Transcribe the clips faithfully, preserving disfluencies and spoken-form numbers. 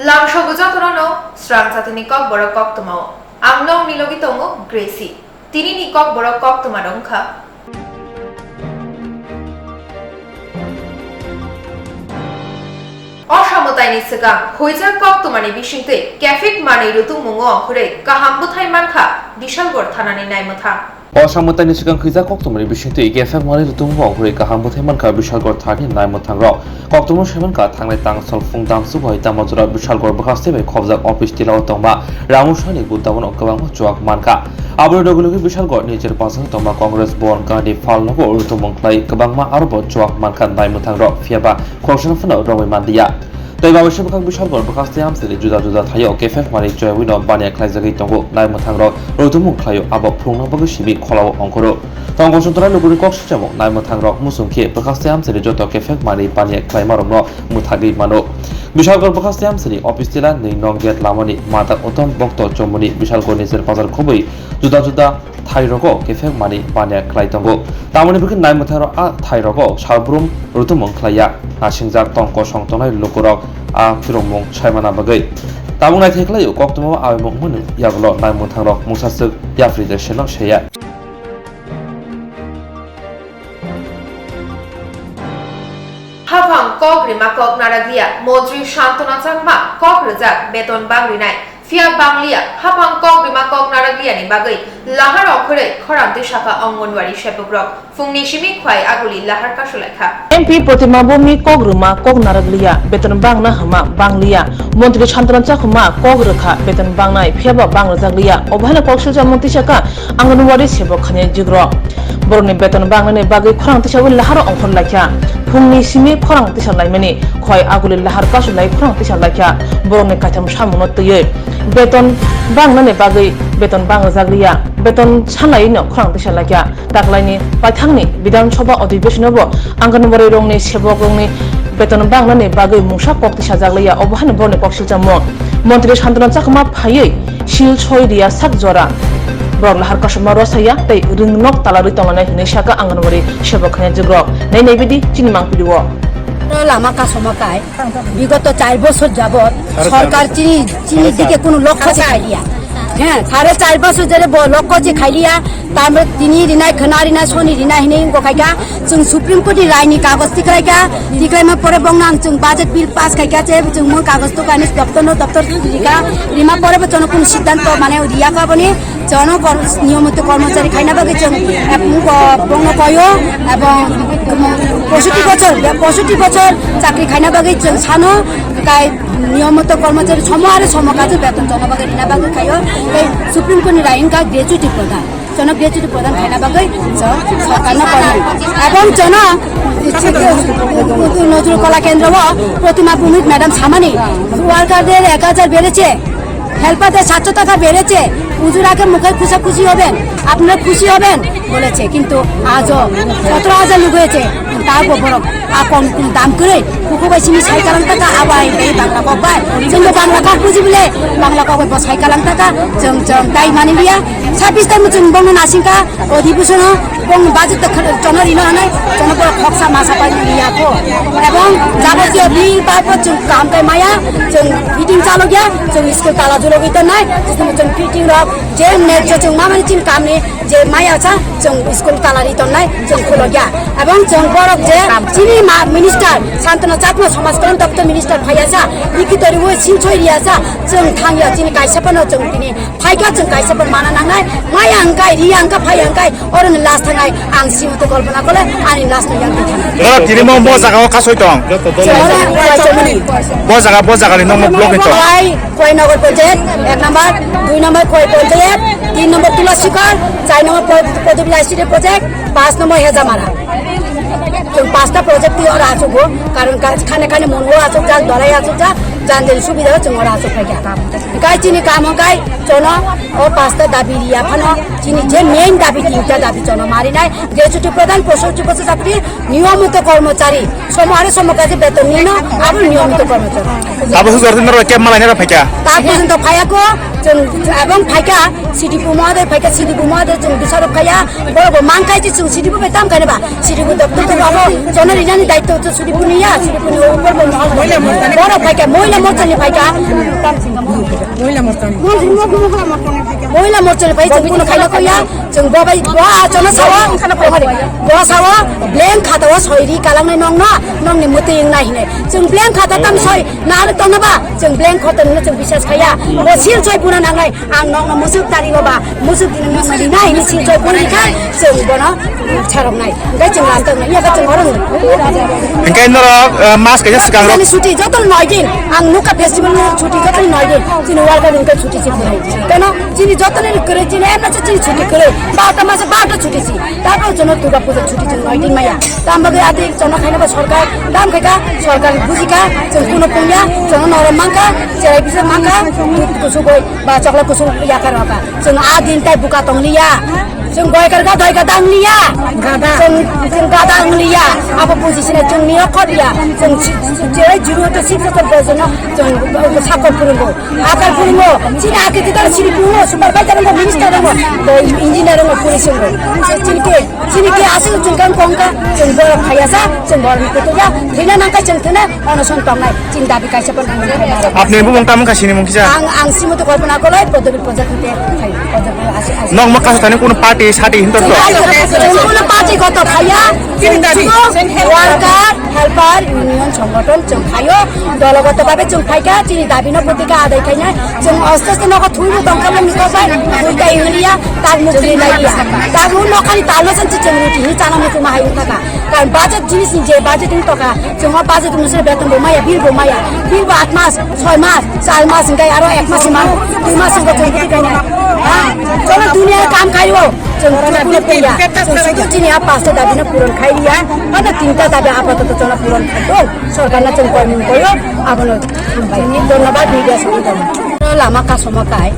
Lamsogo jotono no srang jatini kokborok koktwmao. Ang nokni logi tongo Gracie. Tinini kokborok koktwma rok wngkha. O samwtaini swkang huijak koktwmani bisingtwi kephek manwi rwtwkmungo ongkhorwi kaham bwthai mankha Bishalgarh thanani naimwthang. O samwtaini swkang huijak koktwmani bisingtwi kephek manwi rwtwkmungo ongkhorwi kaham bwthai mankha Bishalgarh thanani naimwthangrok. Koktwma saimankha thangnai tangsal phung damsuk bai Damojora Bishalgarh bwkhaste bai khobjak office tila o tongma Ramu Sainik Buddha bono kwbangma chuak mankha. Aboni logi logi Bishalgarh ni chairperson tongma Congress Bhuban Gandhi phalnogo rwtwkmung khlai kwbangma arobo chuak mankha naimwthangrok, phiyaba khoroksa phano romwi manliya. Tei babaisa bwkhak Bishalgarh bwkhaste amchini juda juda thaio kephek manwi choyawino baniya khlaijagwi tongo naimwthangrok rwtwkmung khlaio abo phunukna bagwi simi kholao ongkhoro. Tongkosongtara lukuni kok swijamo naimwthangrok muchung khe bwkhaste amchini joto kephek manwi baniya khlaimarokno mwthagwi mano. Bishalgarh bwkhaste amchini office tila nwi nong gate lamani mata Uttom Bhakta Chomuni Bishalgarh ni chairperson khobwi juda juda thairogo kephek manwi baniya khlai tongo. Tamoni bagwi naimwthangrok a thairogo salbrum rwtwkmung khlaiya. Nasingjak tong kosong tongnai lukurok a phirokmung saimana bagwi. Tabuk naithai khlaio koktwmao aimung mwnwi yagulo naimwthangrok mungsaswk yapri de seno seya. Haphang kok rima kok naraglia, Montri Santona Chakma kok rwjak beton bang rinai, phiya banglia, haphang kok rima kok naraglia ni bagwi lahar ongkhorwi khorang twi sakha Anganwadi sepokrok, phungni simi khwai aguli lahar kasulaikha. M P Protima Bhowmi kok rima kok naraglia, beton bangna hwma banglia, Montri Santona Chakma kok rwkha beton bangnai, phiyaba bang rwjaklia, obo haino kok silchar mung tisakha Anganwadi sebok khani jigrok. Borokni beton bangnani bagwi khorang tisawi laharo ongkhor laikha. Phungni simi khorang tisa laimani, khoi aguli lahar kasu lai khorang tisa laikha. Borokni kaitham samungno twiwi beton bangnani bagwi beton bang rwjakliya, beton sanlaino khorang tisa laikha. Taklaini paithakni Bidhan Sabha Adhibeshonabo Anganwadi rokni sebok rokni beton bangnani bagwi mungsa kok tisajakliya, obo haino borokni kok silchamo. Montri Santona Chakma phaiwi sil soi riya sak jora. Borok lahar kasuma rosaya tei rwngnok talarwi tonglainai hwnwi sakha Anganwadi sebok khani jigrok. Nai nai bidi chini mangpili o. Lama kasuma kai. Bigoto char bosor jabot sorkar chini, chini dike kono lokho se khailiya. He, sare char bosor jere bo lokho se khailiya. Tamre tini rinai, khwna rinai, soni rinai hinui wngkha khaikha. Chwng Supreme Court ni rai ni kagoj tiklaikha. Tiklaima pore bongno ang chwng budget bill pass khaikha, je chwng mo kagoj to kani doptor no doptor rikha. Rima pore bo chwngno kono siddhanto mane riyakha boni. Jono kor-, niyomoto kormochari khaina bagwi chwng, eh, bo-, bongno koyo, ebong poishotti bochor, poishotti bochor chakri khaina bagwi chwng sano, kai niyomoto kormochari somo are somo kajo beton jono bagwi rina bagwi khayo. Tei Supreme Court ni rai wngkha gratuity prodhan. Jono gratuity prodhan khaina bagwi chwng sorkarno koyo. Ebong jono Nojrul Kala Kendro o Protima Bhowmik madam samani worker der ek hajar bereche. Helper দের সাতশো টাকা বেড়েছে, হুজুর আগে মুখে খুশাখুশি হবেন, আপনারা খুশি হবেন বলেছে, কিন্তু আজও সতেরো হাজার লোক হয়েছে, তারপর বড় আকন দাম করে কুকুবাসীনি সাইকেল টাকা আবার এই বাংলা ককবাই, কিন্তু বাংলা কাক বুঝি বলে বাংলা ককবাই সাইকেল টাকা চং চং তাই মানে লিয়া ছাব্বিশ তারিখ চং বঙ্গ নাসিংকা অধিবেশন Bong budget to khana chono rino hanai, chono pura khoksa masa pai mani ya ko. Ebong jabotiyo bill pai po chwng kam kai maya, chwng fitting chalo gya, chwng school tala julo gwi tongnai, chwng, chwng fitting rok, je net je chwng mamani chini kamni, je maya cha, chwng school tala ri tongnai, chwng khulo gya. Ebong chwng borok je chini ma minister, Santana Chakma Samaj Kalyan Doptor minister phaiya cha, likito riwi sinchoi riya cha, chwng thangya chini kaisa phano chwng tini phaikha chwng kaisa phano mana nangnai, maya hwnkhe, riya hwnkhe, phaiya hwnkhe, Oroni last thangai ang simoto kolpona kole ani last no yang thangai. Oro tini mo, mo jaga o kasoi tong. Chemora Koichomoni. Bo jaga, bo jaga ni nong mo block ni tong. Koi, Koi Nagar Panchayat, ek number, dui number Koi Panchayat, tin number Tulasikhar, char number Pod-, Podobilai City Project, panch number Hejamara. Chwng panchta project twi oro achukgo, karon ka-, khane khane Mongo achukjak, Dorai achukjak, jandel subida o chwng oro achuk phaikha. Hwnkhe chini kamo hwnkhe chono o panchta dabi riya phano chini je main dabi tinta dabi chono marinai, gratuity prodhan, poishotti bochor chakri, niyomito kormochari, somo are somo kaje beton nino, abo niyomito kormochari. Abo hujor tin ro kep malai nero phaikha. Ta porjonto phaiya ko, chwng ebong phaikha, C D P mohoday phaikha, C D P mohoday chwng bisarok khaiya, borok bo mang khai chwng C D P bai tam khaina ba, C D P doptor to abo chono rinani daitto to C D P ni ya, C D P ni upor bo mohol bo. Borok phaikha, mohila Morchani phaikha. Mohila morchani. Mohila morchani phai chwng kuno khaina koya. Chwng bo bai bo achana sawa. Bo sawa. Blank khata o soi ri kalang nai nong na. Nong ni muti ing nai hine. Chwng blank khata tam soi na tongnaba. Chwng blank khata no chwng bisas khaya. Bo sil soi buna nangnai. Ang nokno musuk tari go ba, musuk dini musuk dina hini si choi puri kha, chwng bono charok nai. Hingke chwng last time ya chwng oro. Hingke norok, eh, mas kaisa swkang rok. Ani chuti joto noi din, ang nukha festival ni chuti joto noi din. Chini worker hingke chuti si puri. Keno chini joto ni kore chini emna chini chuti kore. Bata masa bata chuti si. Tapo jono Durga Puja chuti chwng noi din maya. Tam bagwi adi jono khaina ba sorkar, tam khaika sorkar bujika, chwng kuno pungya, jono norom mangka, cherai bisa mangka, dut kusugoi. Ba chokla kusung yakar waka. Chwng a din tai buka tong liya. Chwng goi kar ga doi ga dang liya. Gada. Chwng, chwng gada ang liya. Abo buji sina chwng ni okhor liya. Chwng si, si, si, zero to six to bojono chwng sakor purungo. Akar purungo. Chini akhe kita sini purungo. Supervisor ngo, minister ngo, engineer ngo, police ngo. Chini ke, chini ke asal chwng kan kongka. Chwng borok khayasa. Chwng borok ni kutuya. Thina nangka chwng thina. Onoson tongnai, chini dabi kaisa pon thangwi khainai. Apni bumung tamo kha sini mung kisa? Ang, ang Srimati Kalpana Koloi, Padmabil Project hwnkhe khai, Padmabil asi, asi. Nok ma kasa thani kuno party sati hintor to? Chwng kuno party goto khaiya, chwng worker, helper, union, songothon chwng khaio, dologoto babe chwng phaikha, chini dabi no protika adai khainai, chwng osto osto nogo thwibo tongkha mani kobai, thwikai hwnliya, tar mukti laiya. Tabuk nokhani talo chwng chwng ruti hi chana muchuma hai wngkha. Karon budget jinis ni je budget wng tongkha, chwng o budget ni sre beton bo maya, bill bo maya, bill bo aat mas, soi mas, char mas hingkai aro ek mas man, dui mas hingkai chwng bwtwi kainai. Ha? Chwng dunia kam khai o, chwng chwng kuno paiya, chwng sudu chini a pasta dabi no puron khai ya, ano tinta dabi apatoto chwng puron khai o, sorkar no chwng koi mung koi o, abono hambai. Dhonnobad media song. Lama kasoma kai,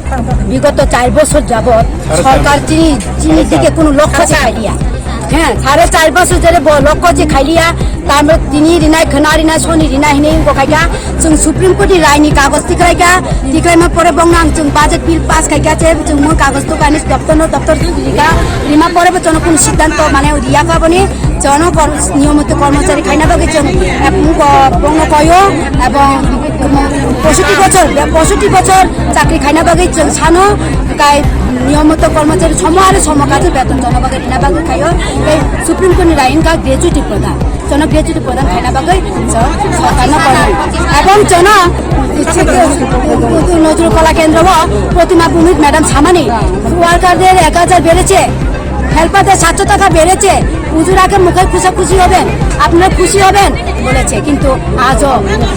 bigoto char bosor jabot sorkar chini, chini dike kuno lokho se khai ya. Hya, sare char bosor jere bo lokho je khailiya, tamro tini rinai, khna rinai, soni rinai hinui wngkha khaikha. Chwng Supreme Court ni rai ni kagoj tikraikha, tikraima pore bongno ang chwng budget bill pass khaikha, che chwng mo kagoj to kani doptor no doptor rikha, rima pore bo chwng kunu siddhanto mane riyakha boni, chwng kor-, niyomoto kormochari khaina bagwi chwng, eh, bongno koyo, ebong pochoti bochor, pochoti bochor chakri khaina bagwi chwng sano, kai niyomoto kormochari somo aro somo kachu beton chwng bagwi rina bagwi khaio, tei Supreme Court ni rai wngkha gratuity pradhan, chwng gratuity pradhan khaina bagwi chwng sorkar no koyo. Ebong chwng Nojrul Kola Kendro o Protima Bhumik madam samani worker der ek hajar bereche, helper der satso taka bereche, হুজুর আগে মুখে খুশাখুশি হবেন, আপনারা খুশি হবেন বলেছে, কিন্তু আজও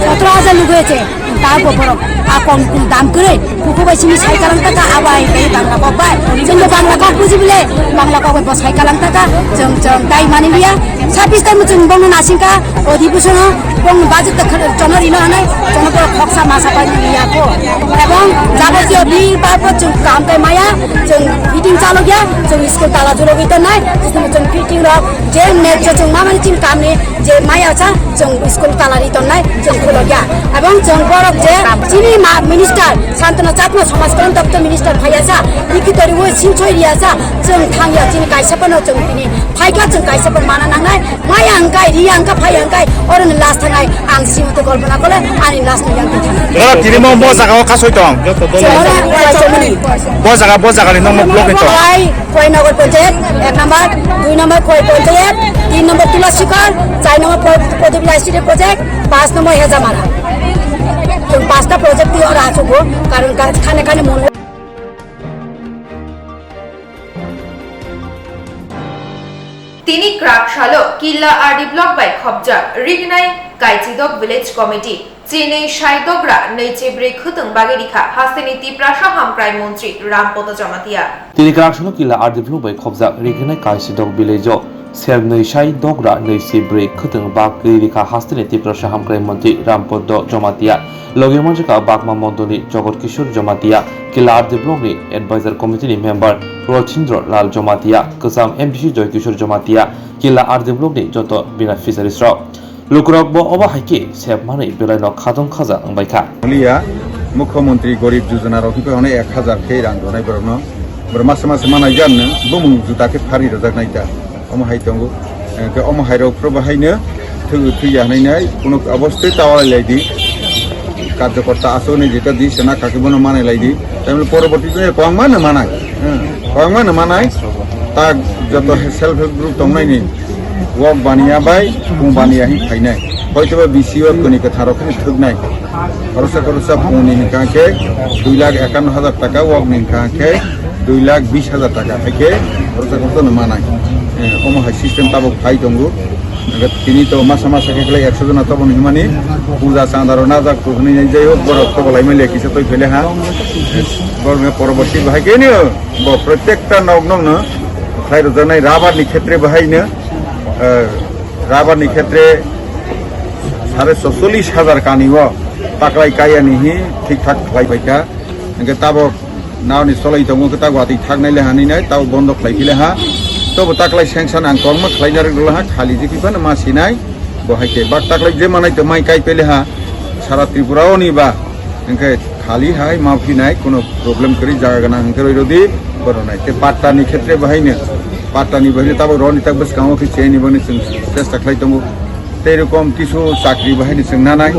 সতেরো হাজার লোক হয়েছে, তারপর বড় আকম দাম করে কুকুবাসীনি সাইকালাং টাকা আবার এই বাংলা কক bai, chwng bo Bangla kok buji bile, Bangla kok bai bo saikalang taka, chwng chwng tai mani liya, sabis taimo chwng bongno nasingka, odhibushono bong budget ta chwng rino hanai, chwng bo khoksa masa pai liya ko, ebong jabotiyo bill ba bo chwng kam kai maya, chwng fitting chalok ya, chwng school tala juro gwi tongnai, chwng fitting rok, je net je chwng mamani chini kamni je maya cha, chwng school tala ri tongnai, chwng khulok ya. Ebong chwng borok je chini ma minister, Santana Chakma Samaj Kalyana Doptor minister phaiya cha, likito riwi sinsoi riya cha, chwng thang ya chini kaisa phano chwng tini phaikha chwng kaisa phano mana nangnai, maya hwnkhe, riya hwnkhe, phaiya hwnkhe, oro ni last thangnai, ang Srimati Kalpana Koloi, ani last ni yang thangnai. Oro tini mo, mo jaga o kasoi tong? Chwng oro Koichomoni. Bo jaga, bo jaga ni nokno block ni to? Koinogar Project, ek number, dui number Koi Panchayat, tin number Tulasikhar, char number Pod-, Padmabil I C D Project, panch number Hejamara. Chwng panchta project twi oro achukgo, karon ka-, khane khane mon. Tini kwrak salo Killa R D block bai khopjak Rignai Kaichidok Village Committee. Chinwi sai dogra nwi chibrwi khwtwng bagwi rikha hasteni Tiprasa hamkrai montri Rampada Jamatia. Tini kwrak salo Killa R D block bai khopjak Rignai Kaichidok village o sernwi sai dogra nwi chibrwi khwtwng bagwi rikha hasteni Tiprasa hamkrai montri Rampada Jamatia. Logi manjakha Bagma Mondolni Jogot Kishore Jamatia, Killa R D block ni advisor committee ni member Rochindra Lal Jamatia, kwcham M D C Joy Kishore Jamatia, Killa R D block ni joto beneficiaries rok. Lukurok bo obo hai khe sep manwi belai no khatong khaja wngbai kha. Liya, Mukhyamantri Garib Yojana rok hinkhe hwnwi ek hajar khe rang rwnai borokno. Borok masa masa manai jan no bumung juta khe phari rwjak nai ta. Omo hai tongo. Hwnkhe omo hai rok phuru bo haino thwi thwi ya hwnwi nai kuno obo tei tawalai lai di. Karjokorta aswkni jeta di sena kaki bono manai lai di. Tamle poroborti to kwbangma no manai. Hmm. Kwbangma no manai. Ta joto self help group tongnai ni wok baniya bai pung baniya hin khainai. Hoito ba B C O koni kwtharo khani thuknai. Khorosa khorosa pungni hinkha khe dui lakh ekanno hajar taka, wokni hinkha khe dui lakh bis hajar taka hai khe khorosa khorosa no manai. Eh, omo hai system tabuk phai tongo. Tini to masa masa khe khlai ekso jona toboni himani puja chanda rok najak to hwnwi jai hok borok tobo lai manya kisa toi phele ha. Borokni poroborti bahai khe nio bo protekta nok nok no khlai rwjaknai rubber ni khetre bahai no, eh, rubber ni khetre sare socholish hajar kani o taklai kaya ni hi thik thak khlai pai kha. Hingke tabok naoni solai tongo khe ta watwi thaknai le hanwi nai, tabo bondo khlai phi le ha. Tobo taklai sengsa nang kongma khlai narwk rwla ha, khali je kiphano ma sinai, bo hai khe bak taklai je manai to mai kai pele ha. Sara Tripura oni ba hingke khali hai ma phinai, kuno problem kwrwi jaga gana hingke roi rodi boronai. Te patta ni khetre bahai no, patta ni bahai no tabok roni tak bwskango khe cheni boni chwng chesta khlai tongo. Tei rokom kisu chakri bahai ni chwng nanai.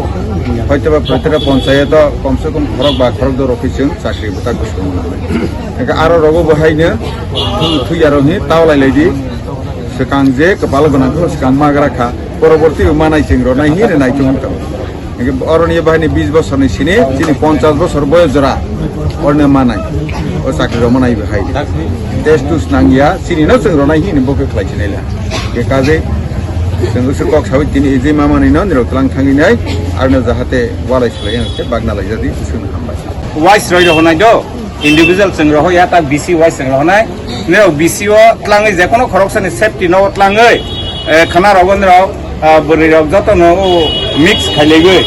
Hoito ba protera ponchayato kom se kom khorok ba khorok do rokhi chwng chakri bwtak bwskango nanai. Eka aro rogo bahai no thu, thu yaro hi tawlai lai di. Swkang je kwpalo gwnang khe swkang magra kha. Poroborti bo manai chwng ronai hi rwnai chwng wngkha. Eke oroni bahai ni bis bosor ni sini chini ponchas bosor boyos jora oroni manai. O chakri rok manai bahai. Test test nang ya chini no chwng ronai hi ni bo khe khlai sinai la. Ke kaje chwng usuk kok sawi tini ejai mama ni no nirok tlang thangwi nai, arno jahate walai sulai ang khe bagna lai jadi usuk no hambai. Wise roi rok nai do, individual chwng rok ya ta B C wise chwng rok nai. Nirok B C o tlangwi je kono khoroksa ni safety no tlangwi, eh, khana rok nirok ah, bwrwi rok joto no o mix khailaiwi.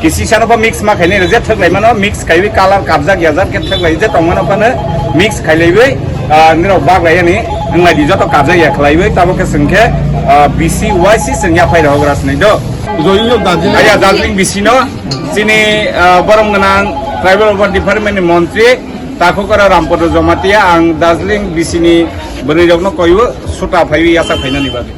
Kisi sano pho mix ma khainai, je thwk lai mano mix khaiwi color kabjak yajak khe thwk lai je tong mano phano mix khailaiwi, ah, nirok bak lai yani wng lai di joto kabjak ya khlaiwi tabo khe chwng khe, ah, B C Y C chwng ya phai rok ras nai do. Join yo Darjeeling. Aya Darjeeling B C no chini, ah, borom gwnang tribal welfare department ni montri Takhukara Rampadra Jamatia ang Darjeeling B C ni bwrwi rok no koiwi suta phaiwi yasa phainani bagwi.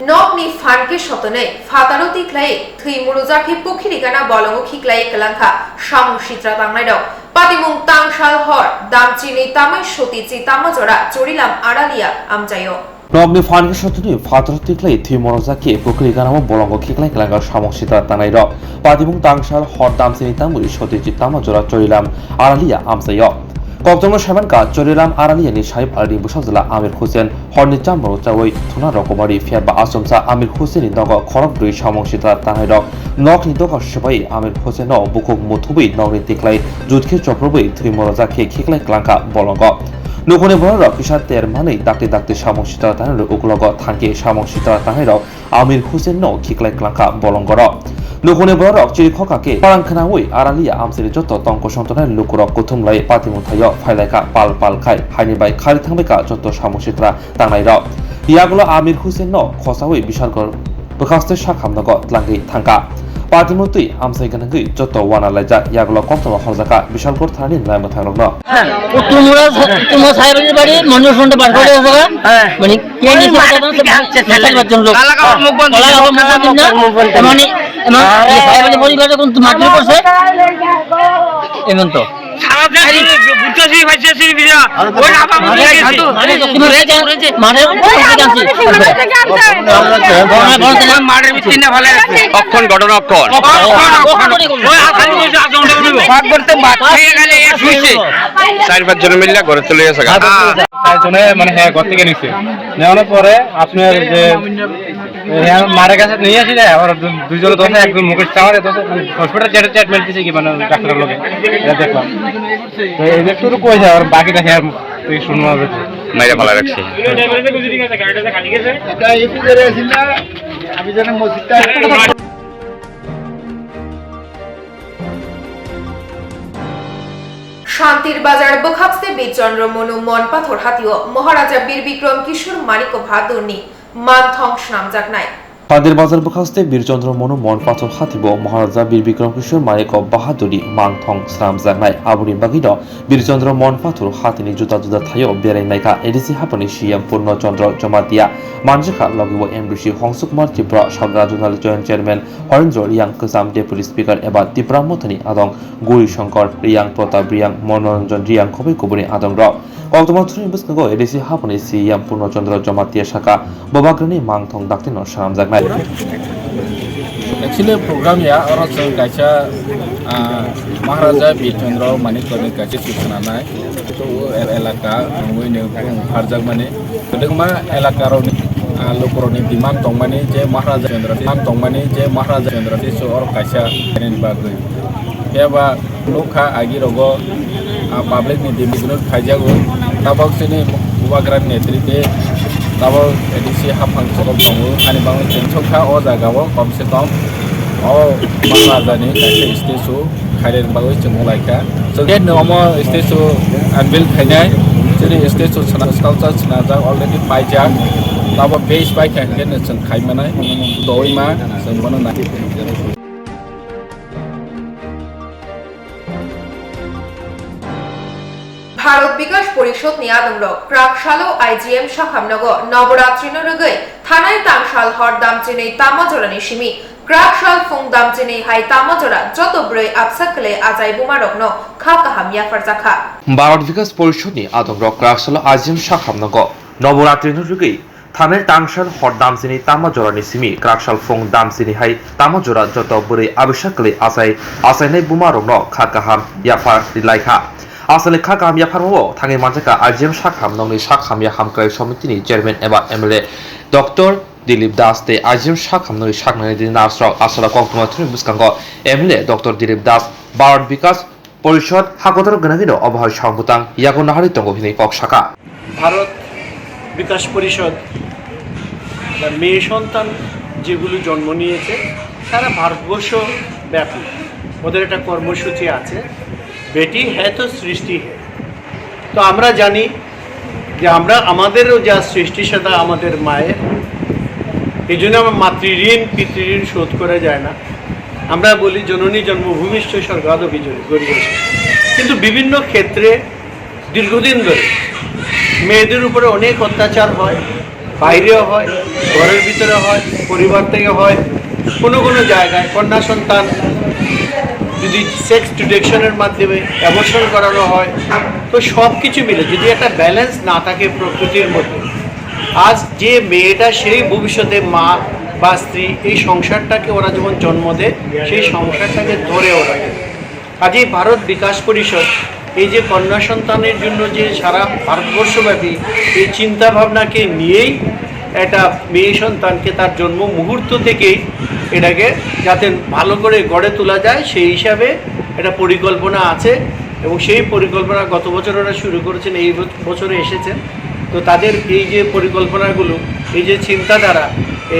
Nokni phan khe sotonwi phataro tikhlai thwi murujak khe pukhiri gana bolongo khiklai kwlangkha samung sitra tangnairok. Patimung tangsal hor damchini tamai soti chi tamo jora Churilam Aralia amchaio. Nokni phan khe sotoni phataro tikhlai thwi morojak khe pukhri ganao bolongo khiklai kwlangkha samung sitra tangnairok. Patimung tangsal hor damchini tamwi soti chi tamo jora Churilam Aralia amchaio. Kokjongno saimankha Churilam Araliani sahib alni bwsajwla Amir Hussain horni chamung chawi thuna rokomari phiya ba achomsa Amir Hussainni nogo khorok dui samung sitra tangnairok nokni doga swbai Amir Hussainno bukhuk muthubwi nokni tikhlai jutkhe choprobwi thwi morojak khe khiklai kwlangkha bolongo. Nukuni bororok kisa ter manwi dakti dakti samung sitra tangnairok uklogo thangkhe samung sitra tangnairok Amir Hussainno khiklai kwlangkha bolongorok. Nukuni bororok chiri khokha khe parang khnaui Aralia amchaini joto tong kosong tongnai lukurok kuthumlai patimung thaio phailaikha pal pal khai haini bai khari thangbaikha joto samung sitra tangnairok. Yagulo Amir Hussainno khosaui Bishalgarh bwkhaste sakhamnogo tlangwi thangkha. Patimung twi amchai gwnangwi joto wana laijak yagulo koktwma horjakha Bishalgarh thanani naimwthangrokno. তোমার তোমার সাহেবের বাড়ি মনোজ ফোনটা বার করে দেবো। মানে কে নিয়ে সেটা তো সাত আটজন লোক। কালাকালা মুখ বন্ধ। কালাকালা মুখ বন্ধ না। এমনই এমন এই সাহেবের পরিবারে কোন মারধর করছে? এমন তো। সারা দেশ বুঝতেছি ভাইছে সিরি ভিজা। ওই রাবা মুখ দিয়ে গেছি। মাঠের উপর থেকে আনছি। মাঠের ভিতরে না ভালো। অক্ষণ ঘটনা অক্ষণ। অক্ষণ, অক্ষণ। ওই হাত খালি বসে আজ ঘন্টা করবো। পাক করতে বাদ হয়ে গেলে এ শুইছে। চার পাঁচ জনে মিলে ঘরে চলে গেছে গা। চারজনে মানে হ্যাঁ ঘর থেকে নিছে। নেওয়ানোর পরে আপনার যে হ্যাঁ মারা গেছে নিয়ে আসি না, আবার দু-, দুইজনে ধরছে, একজন মুখে চাওয়ারে ধরছে, হসপিটাল ট্রিটমেন্ট দিছে কি মানে ডাক্তারের লগে। এটা দেখলাম। তো এই যে শুরু করেছে, আর বাকিটা হ্যাঁ তুই শুনবো। মাইরা ফালা রাখছে। Shantir Bazar bwkhakste Birchandra Monu Mon Pathor Hatio Maharaja Bir Bikram Kishore Manikya Bahadurni manthong swnamjaknai. Kadir Bazar bwkhaste Birchandra Monu Mon Pathor hatibo Maharaja Bir Bikram Kishore Maniko Bahaduri mangthong swnamjaknai. Aboni bagwino Birchandra Mon Pathor hatini juda juda thaio berai naikha A D C haphani C M Purno Chandra Jamatia, manjakha logibo M D C Hongsuk Kumar Tripura, Sagra Zonal Joint Chairman Horendra Riang, Kwcham Deputy Speaker eba Tipra Mothani adong Guri Shankar Riang, Pratap Riang, Manoranjan Riang, khobwi kubuni adongrok. Koktwma thuruni bwskango A D C haphani C M Purno Chandra Jamatia sakha, bubagrani mangthong dakti no swnamjaknai. Actually, program ya, oro chwng kaisa, ah, Maharaja Bir Chandra Manikya ni kaisa sukhnanai. To o el-, elaka, nungwi ni bung pharjakmani. Kwbangma elaka rok ni, ah, lukurok ni demand tongmani je Maharaja Chandra, demand tongmani je Maharaja Chandra Tisso oro kaisa ni bagwi. Phiya ba nukha agi rogo, ah, public ni demand no khaijago. Tabok chini bubagra ni netrite tabok A D C haphang chokol tongo. Ani bagwi chwng sokha o jaga o kom se kom o Maharaja ni kaisa statue khairokni bagwi chwng wnglaikha. So, gate ni omo statue unveil khainai, chini statue swnam, sculpture swnamjak already paijak. Tabo base paikha hwnkhe no chwng khaimanai, doima chwng bono nai. Bharat Bikash Porishod ni adongrok kwrak salo I G M sakhamnogo Noboratri no rwgwi thanai tangsal hor damchinwi tamo jorani simi Kwrak sal phung damchinwi hai tamo jora joto bwrwi absa kwlwi achai bumarokno kha kaham yapharjakha. Bharat Vikas Porishod ni adongrok kwrak salo ajiyang sakhamnogo Noboratri no rwgwi thanai tangsal hor damchinwi tamo jorani simi kwrak sal phung damchinwi hai tamo jora joto bwrwi absa kwlwi achai, achainai bumarokno kha kaham yaphar rilaikha. Aswkni kha kaham yapharmao thangwi manjakha ajiyang sakham nokni sakham ya hamkrai somitini chairman eba M L A Doctor Dilip Das tei ajiyang sakhamnwi saknani di nurse rok aswk koktwma thwngwi bwskango M L A Doctor Dilip Das Bharat Vikas Porishod hakotor gwnangwino obo hai samung bwtang yago naharwi tongo hinwi kok sakha. Bharat বিকাশ পরিষদ বা মেয়ে সন্তান যেগুলো জন্ম নিয়েছে, সারা ভারতবর্ষ ব্যাপী ওদের একটা কর্মসূচি আছে, বেটি হ্যায় তো সৃষ্টি হ্যায়। তো আমরা জানি যে আমরা, আমাদেরও যা সৃষ্টি সেটা আমাদের মায়ের। এই জন্য আমার মাতৃঋণ পিতৃঋণ শোধ করা যায় না। আমরা বলি জননী জন্মভূমিশ্চ স্বর্গাদপি জরি-, গরীয়সী। কিন্তু বিভিন্ন ক্ষেত্রে দীর্ঘদিন ধরে মেয়েদের উপরে অনেক অত্যাচার হয়, বাইরেও হয়, ঘরের ভিতরে হয়, পরিবার থেকে হয়, কোনো কোনো জায়গায় কন্যা সন্তান যদি সেক্স ডিটেকশনের মাধ্যমে অ্যাবর্শন করানো হয়, তো সব কিছু মিলে যদি একটা ব্যালেন্স না থাকে প্রকৃতির মধ্যে, আজ যে মেয়েটা সেই ভবিষ্যতে মা বা স্ত্রী, এই সংসারটাকে ওরা যখন জন্ম দেয়, সেই সংসারটাকে ধরে ওরা। কাজেই ভারত বিকাশ পরিষদ এই যে কন্যা সন্তানের জন্য যে সারা ভারতবর্ষব্যাপী এই চিন্তা ভাবনাকে নিয়েই একটা মেয়ে সন্তানকে তার জন্ম মুহূর্ত থেকেই এটাকে যাতে ভালো করে গড়ে তোলা যায়, সেই হিসাবে একটা পরিকল্পনা আছে। এবং সেই পরিকল্পনা গত বছর ওরা শুরু করেছেন, এই ব-, বছরে এসেছেন। তো তাদের এই যে পরিকল্পনাগুলো, এই যে চিন্তাধারা,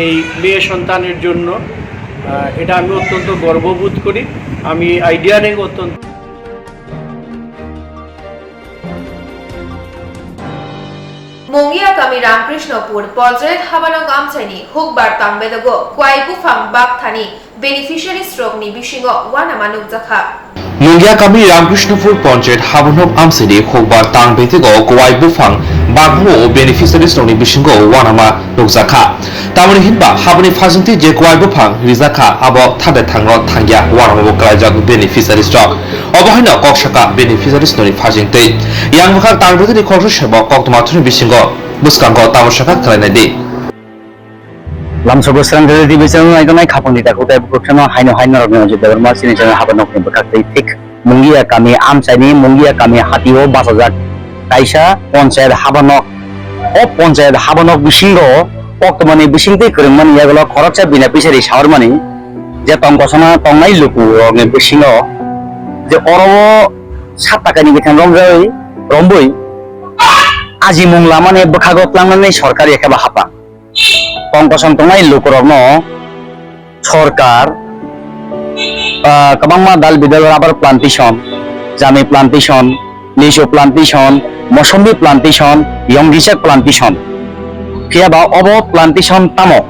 এই মেয়ে সন্তানের জন্য, আহ, এটা আমি অত্যন্ত গর্ববোধ করি। আমি আইডিয়াটাকে অত্যন্ত Mungia kami Ramkrishnopur Panchayat habanok amchaini hukbar tangbedogo kwai buphang bakthani beneficiaries rokni bisingo uanama nukjakha. Mungia kami Ramkrishnopur Panchayat habanok amchaini hukbar tang betego kwai buphang bakmao beneficiaries rokni bisingo uanama nukjakha. Tamoni hinba haboni phajingtwi je kwai buphang rijakha abo thade thango thangya uanamabo kwlaijak beneficiaries rok. Obo haino kok saka beneficiaries rokni phajingtwi. Yang bwkhak tang betini khoroksa sebo koktwma thwngni bisingo bwskango tamo saka khwlainai di. Lamsogo srang dede dibe channel nai tongnai khapang dita kutai bukhuk channel haino hai norok ni Ajit Debbarma chini channel haba nokni bwkhak tei thik Mungia kami amchaini Mungia kami hatio bachajak kaisa ponchayat haba nok. O ponchayat haba nok bisingo koktwmani bisingtwi kwrwngmani yagulo khoroksa bina pisari saurmani je tongkosona tongnai lukurokni bisingo je oro o sat takani bithang romjai rombui ajimung lamani bwkhago tlangnani sorkar ekheba hapang. Tongkosong tongnai lukurokno sorkar, ah, kwbangma dal bidal rubber plantation, jami plantation, lisu plantation, mosombi plantation, yonggichak plantation. Phiya ba obo plantation tamo?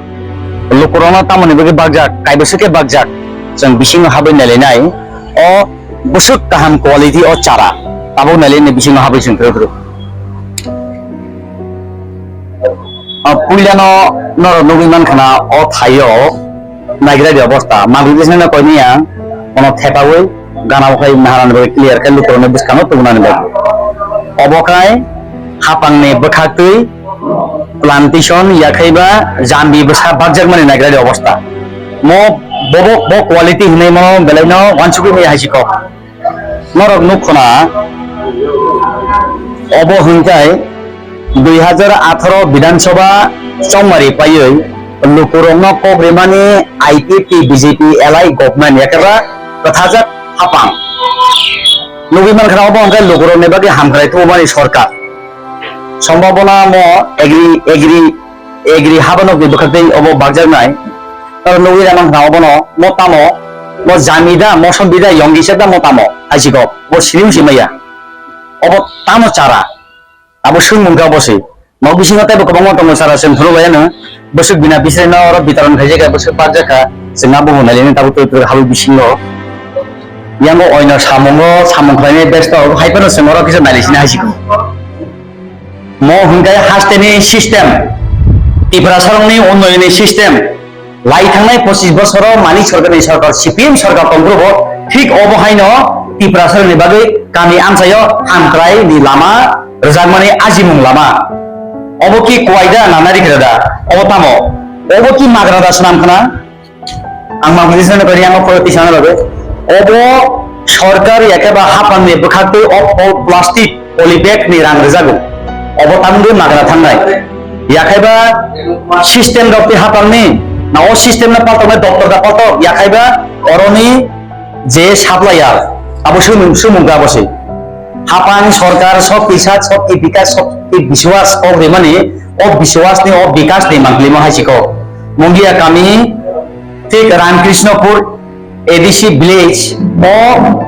Lukurokno tamoni bagwi bakjak, kaibo swkhe bakjak, chwng bisingo habwi nailainai. O bwswk kaham quality o chara, tabuk nailaini bisingo habwi chwng kwrwi kwrwi. O puilano norok nugwi mankha na o thaio naigra di obosta, Bangladesh no koimaya, ono thepawi gana o khai naharani bagwi clear khe lukurokni bwskango tubunani bagwi. Obo khai hapangni bwkhaktwi plantation yakhaiba jambi bwsa bakjakmani naigra di obosta. Mo bobo bo quality hinwi mo belaino wansugwi maya hai si kok. Norok nukkho na, obo hwnkhai dui hajar atharo Bidhan Sabha chongmari paiwi lukurokno kok rimani I P F T B J P allied government yakhaiba kwthajak hapang. Nugwi mankha obo hwnkhai lukurokni bagwi hamkrai tubumani sorkar. Sombhabona mo agri, agri, agri habanokni bwkhaktwi obo bakjaknai. Oro nugwi rema hwnkha obono, mo tamo, mo jamida, mo sombida, yongisa da mo tamo, hai si kok, bo sini wngsi maya. Obo tamo chara, abo swngmung khe obo se. Mo bisingo teibo kwbangma tongo chara, chwng phuru bai ano, bwswk bina bisreno oro bitaron khaijak kha, bwswk bakjak kha, chwng abo bo nailini tabuk twi twi habwi bisingo. Yango oino samungo, samung khlainai besto, hai phano chwng oro kisa naili sini hai si kok. Mo hwnkhai hasteni system, Tiprasarokni unnoyonni system, lai thangnai pochis bosoro Manik Sarkarni sarkar, C P M sarkar tongphuru bo thik obo haino Tiprasarokni bagwi kami amchaio hamkraini lama rwjakmani ajimung lama. Obo ki kuwai da na narikra da? Obo tamo? Obo ki magra da swnam khna? Ang mangpili sano kari ang koro tisana bagwi. Obo sorkar yakhaiba hapangni bwkhaktwi o pol-, plastic poly bag ni rang rwjago. Obo tamungwi magra thangnai. Yakhaiba system rok twi hapangni, na o system no paltoknai doctor da paltok. Yakhaiba oroni je supplier, abo sumung, sumung kha abo se. Hapang sorkar sob kisa, sob ki bikas, sob ki biswas kok rimani, o biswas ni, o bikas ni mangpili mo hai si kok. Mungia kami, thik Ramkrishnopur A D C village o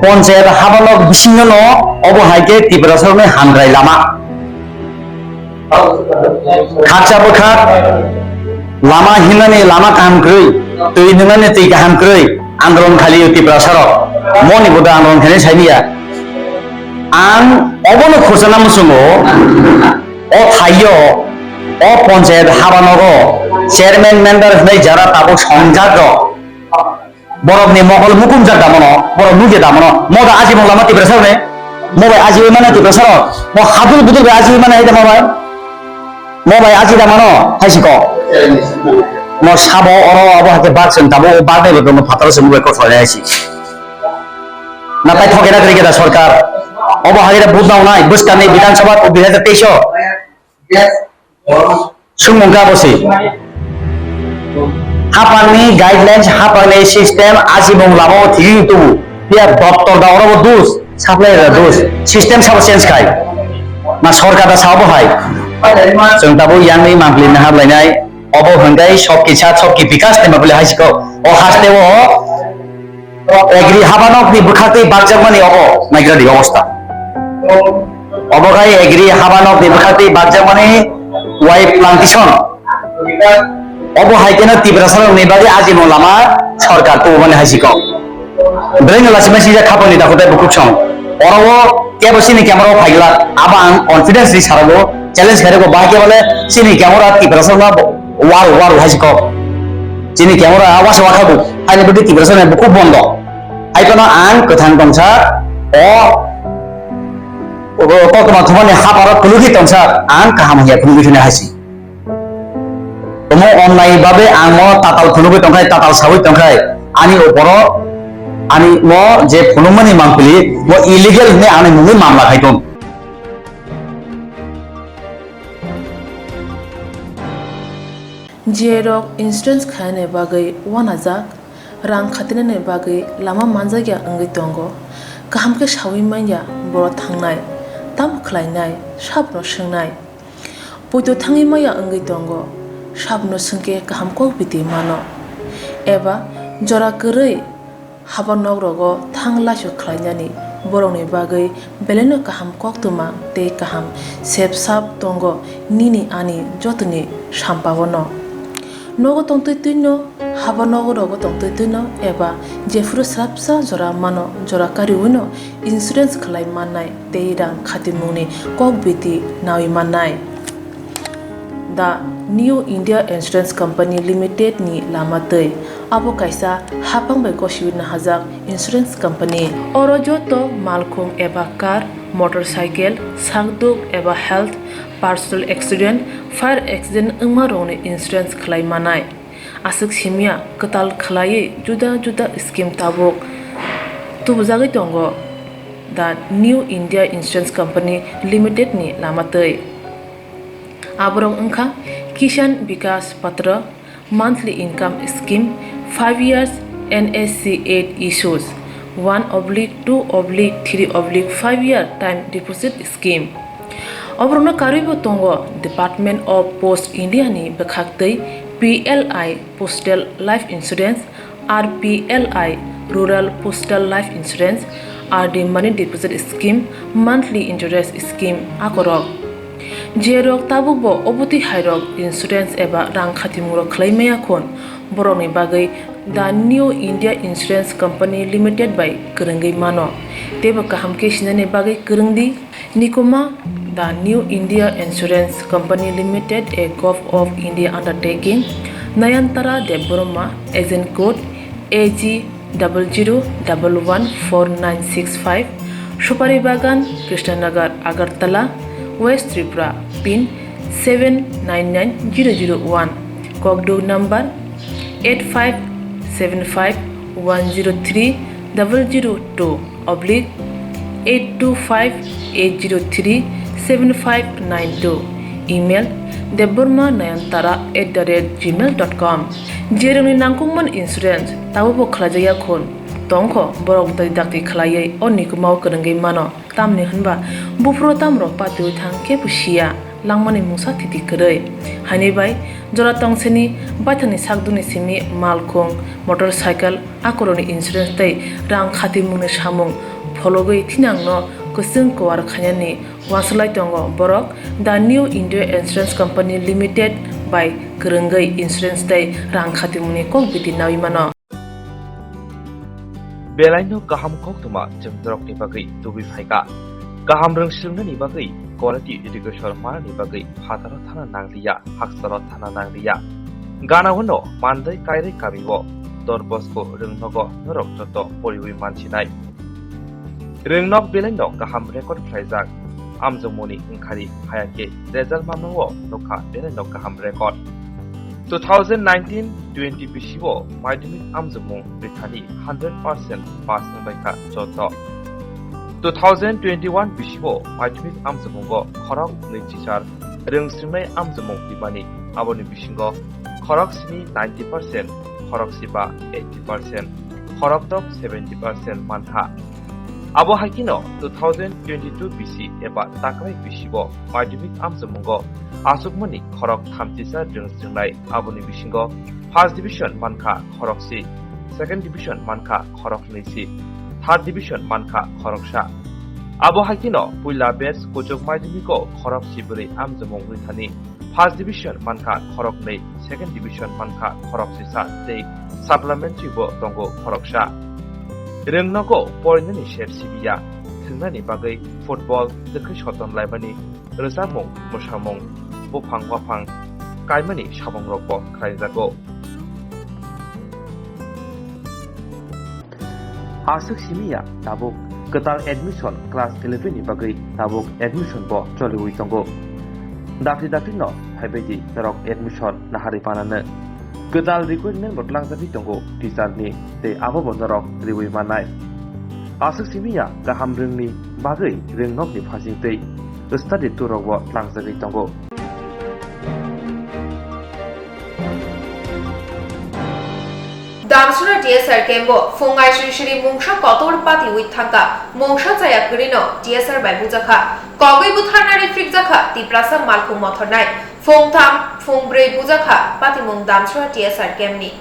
ponchayat habanok bisingo no obo hai khe Tiprasarokni hamkrai lama. Khaksa bwkhak lama hinani lama kaham kwrwi, twi nwngnani twi kaham kwrwi andolon khali Tiprasarok. Moni bodo andolon khainai saimiya. Ang obono khursa na muchungo, o thaio, o ponchayat habanogo chairman member hwnwi jara tabuk songjak rok. Borokni mokol mukumjak da mono, borok nukya da mono. Mo da ajimung lama Tiprasarokni? Mo bai ajiwi mano Tiprasarok? Mo hadul budul bai ajiwi mano hai da mo bai? Mo bai aji da mano hai si kok. Mo sabo oro abo hai khe bak chwng tabuk o bak bai bo tongo phataro chwng bai kok salai hai si. Na tai thoke na kwrwi khe da sorkar. Obo hai khe da budna wngnai bwskangni Bidhan Sabha dui hajar teis o. Sumung kha bo se. Hapangni guidelines, hapangni system, ajimung lama o thigwi tubu. Phiya doctor da oro bo dus, supply da dus. System sabo change khai. Na sorkar da sabo hai. Chwng tabuk yang ni mangpili na hap lainai. Obo hwnkhai sok kisa, sok ki bikas ni mangpili hai si kok. O haste o Agri habanokni bwkhaktwi bakjakmani obo naigradi obosta. Obo khai agri habanokni bwkhaktwi bakjakmani wai plantation. Obo hai kheno Tiprasarokni bagwi ajimung lama sorkar tubumani hai si kok. Bwrwino lachimai sijak khapangni dakhutai bukhuk song. Oro o kebo chini camera o phaiglak, abo ang confidence ri sarago, challenge khairego, bahai khe bole chini camera Tiprasarokno waru waru hai si kok. Chini camera a wasa wakhago. Haini bagwi Tiprasa ni bukhuk bondo. Hai phano ang kwthang tongsa, o, o koktwma thumani haparo phunugwi tongsa, ang kaham hiya phunugwi thani hai si. Omo onnai babe ang mo tatal phunugwi tongkhai, tatal sawi tongkhai, ani oporo, ani mo je phunukmani mangpili, mo illegal hwnwi ani mungwi mamla khai tong. G I rok insurance khainani bagwi uanajak, rang khatinani bagwi lama manjakya wngwi tongo. Kaham khe saui manya borok thangnai, tamo khlainai, sabno swngnai. Poito thangwi maya wngwi tongo, sabno swngkhe kaham kok biti mano. Eba jora kwrwi Haba nok rogo thang laisok khlainani borokni bagwi belaino kaham koktwma tei kaham sep sap tongo nini ani jotoni sampao no. Nogo tongtwi twino, haba nogo rogo tongtwi twino eba jephuru srapsa jora mano, jora kariwino insurance khlai mannai tei rang khatimungni kok biti nawi mannai. The New India Insurance Company Limited ni lama twi. Abo kaisa haphang bai gosiwi nahajak insurance company. Oro joto malkhung eba car, motorcycle, sakduk eba health, personal accident, fire accident wngma rokni insurance khlai manai. Aswk simya kwtal khlaiwi juda juda scheme tabuk tubujagwi tongo the New India Insurance Company Limited ni lama twi. Aborok wngkha Kisan Vikas Patra, monthly income scheme, five years N S C eight issues, one oblique two oblique three oblique five year time deposit scheme. Oborokno karwibo tongo Department of Post India ni bwkhaktwi P L I Postal Life Insurance, R P L I Rural Postal Life Insurance, R D Money Deposit Scheme, Monthly Interest Scheme akorok. Jerok tabukbo obotwi hairok insurance eba rang khatimung rok khlai maya khun, borokni bagwi the New India Insurance Company Limited bai kwrwngwi mano. Teibo kaham khe sinani bagwi kwrwng di. Nikuma, the New India Insurance Company Limited, a Govt of India undertaking, Nayantara Debbarma, agent code A G double zero double one four nine six five, Supari Bagan, Krishnanagar, Agartala, West Tripura, pin seven nine nine zero zero one, kokduk number eight five seven five one zero three double zero two oblique eight two five eight zero three seven five nine two, email debbarma nayantara at the rate gmail dot com. Jerokni nangkukmani insurance tabukbo khlaijakya khun tongkho, borok dai dakti khlaiwi o nikumao kwrwngwi mano, tamni hwnba buphuru tamrok patiwi thang kebo siya, langmani mungsa thiti kwrwi. Haini bai jora tongseni baithangni sakdukni simi malkhung, motorcycle, akorokni insurance tei rang khatimungni samung phologwi thinangno kwchwng kuar khainani uansuk lai tongo borok the New India Insurance Company Limited bai kwrwngwi insurance tei rang khatimungni kok biti nawi mano. Belaino kaham koktwma chwng norokni bagwi tubui phaikha. Kaham rwng swrwngnani bagwi quality education manani bagwi phataro thana nangliya, haksaro thana nangliya. Ganao no Mandai Kairai kamio Don Bosco rwngnogo norok joto poriwi mansinai. Rwngnok belaino kaham record khlaijak, amjokmungni wngkhari hayakhe result mamao nokha belaino kaham record. Two thousand nineteen twenty bisio madhyamik amjokmung rithani hundred percent pass wngbaikha joto. Two thousand twenty-one bisio madhyamik amjokmungo khorok nwi chichar rwng swrwngnai amjokmung rimani, aboni bisingo khorok sni ninety percent, khorok siba eighty percent, khorok dok seventy percent mankha. Abo hai kheno two thousand twenty-two bisi eba takrai bisibo madhyamik amjokmungo achukmani khorok thamchisa rwng swrwngnai, aboni bisingo first division mankha khorok si, second division mankha khorok nwi si, third division mankha khorok sa. Abo hai kheno puila batch kuchuk madhyamiko khorok si bwrwi amjokmung rithani first division mankha khorok nwi, second division mankha khorok sisa tei supplementary bo tongo khorok sa. Rwngnogo porinani sep sibiya, thwngnani bagwi football twkhwi soton laimani rwchapmung, mwsamung, buphang waphang kaimani samungrokbo khlaijago. Aswk simi ya tabuk kwtal admission class eleven ni bagwi tabuk admission bo choliwi tongo. Dakti dakti no phaibai di norok admission naharwi panano. Kwtal recruitment bo tlangjagwi tongo teacher ni tei abo bo norok riwi mannai. Aswk simi ya kaham rwngni bagwi rwngnokni phasing tei study tour rok bo tlangjagwi tongo. Damsura T S R camp o phung aisri siri mungsa kotor patiwi thangkha, mungsa chaya kwrwino T S R bai bujakha, kogwi butharna rifrikjakha Tiprasa malkhung mothornai, phung tham, phung brwi bujakha patimung Damsura T S R camp ni.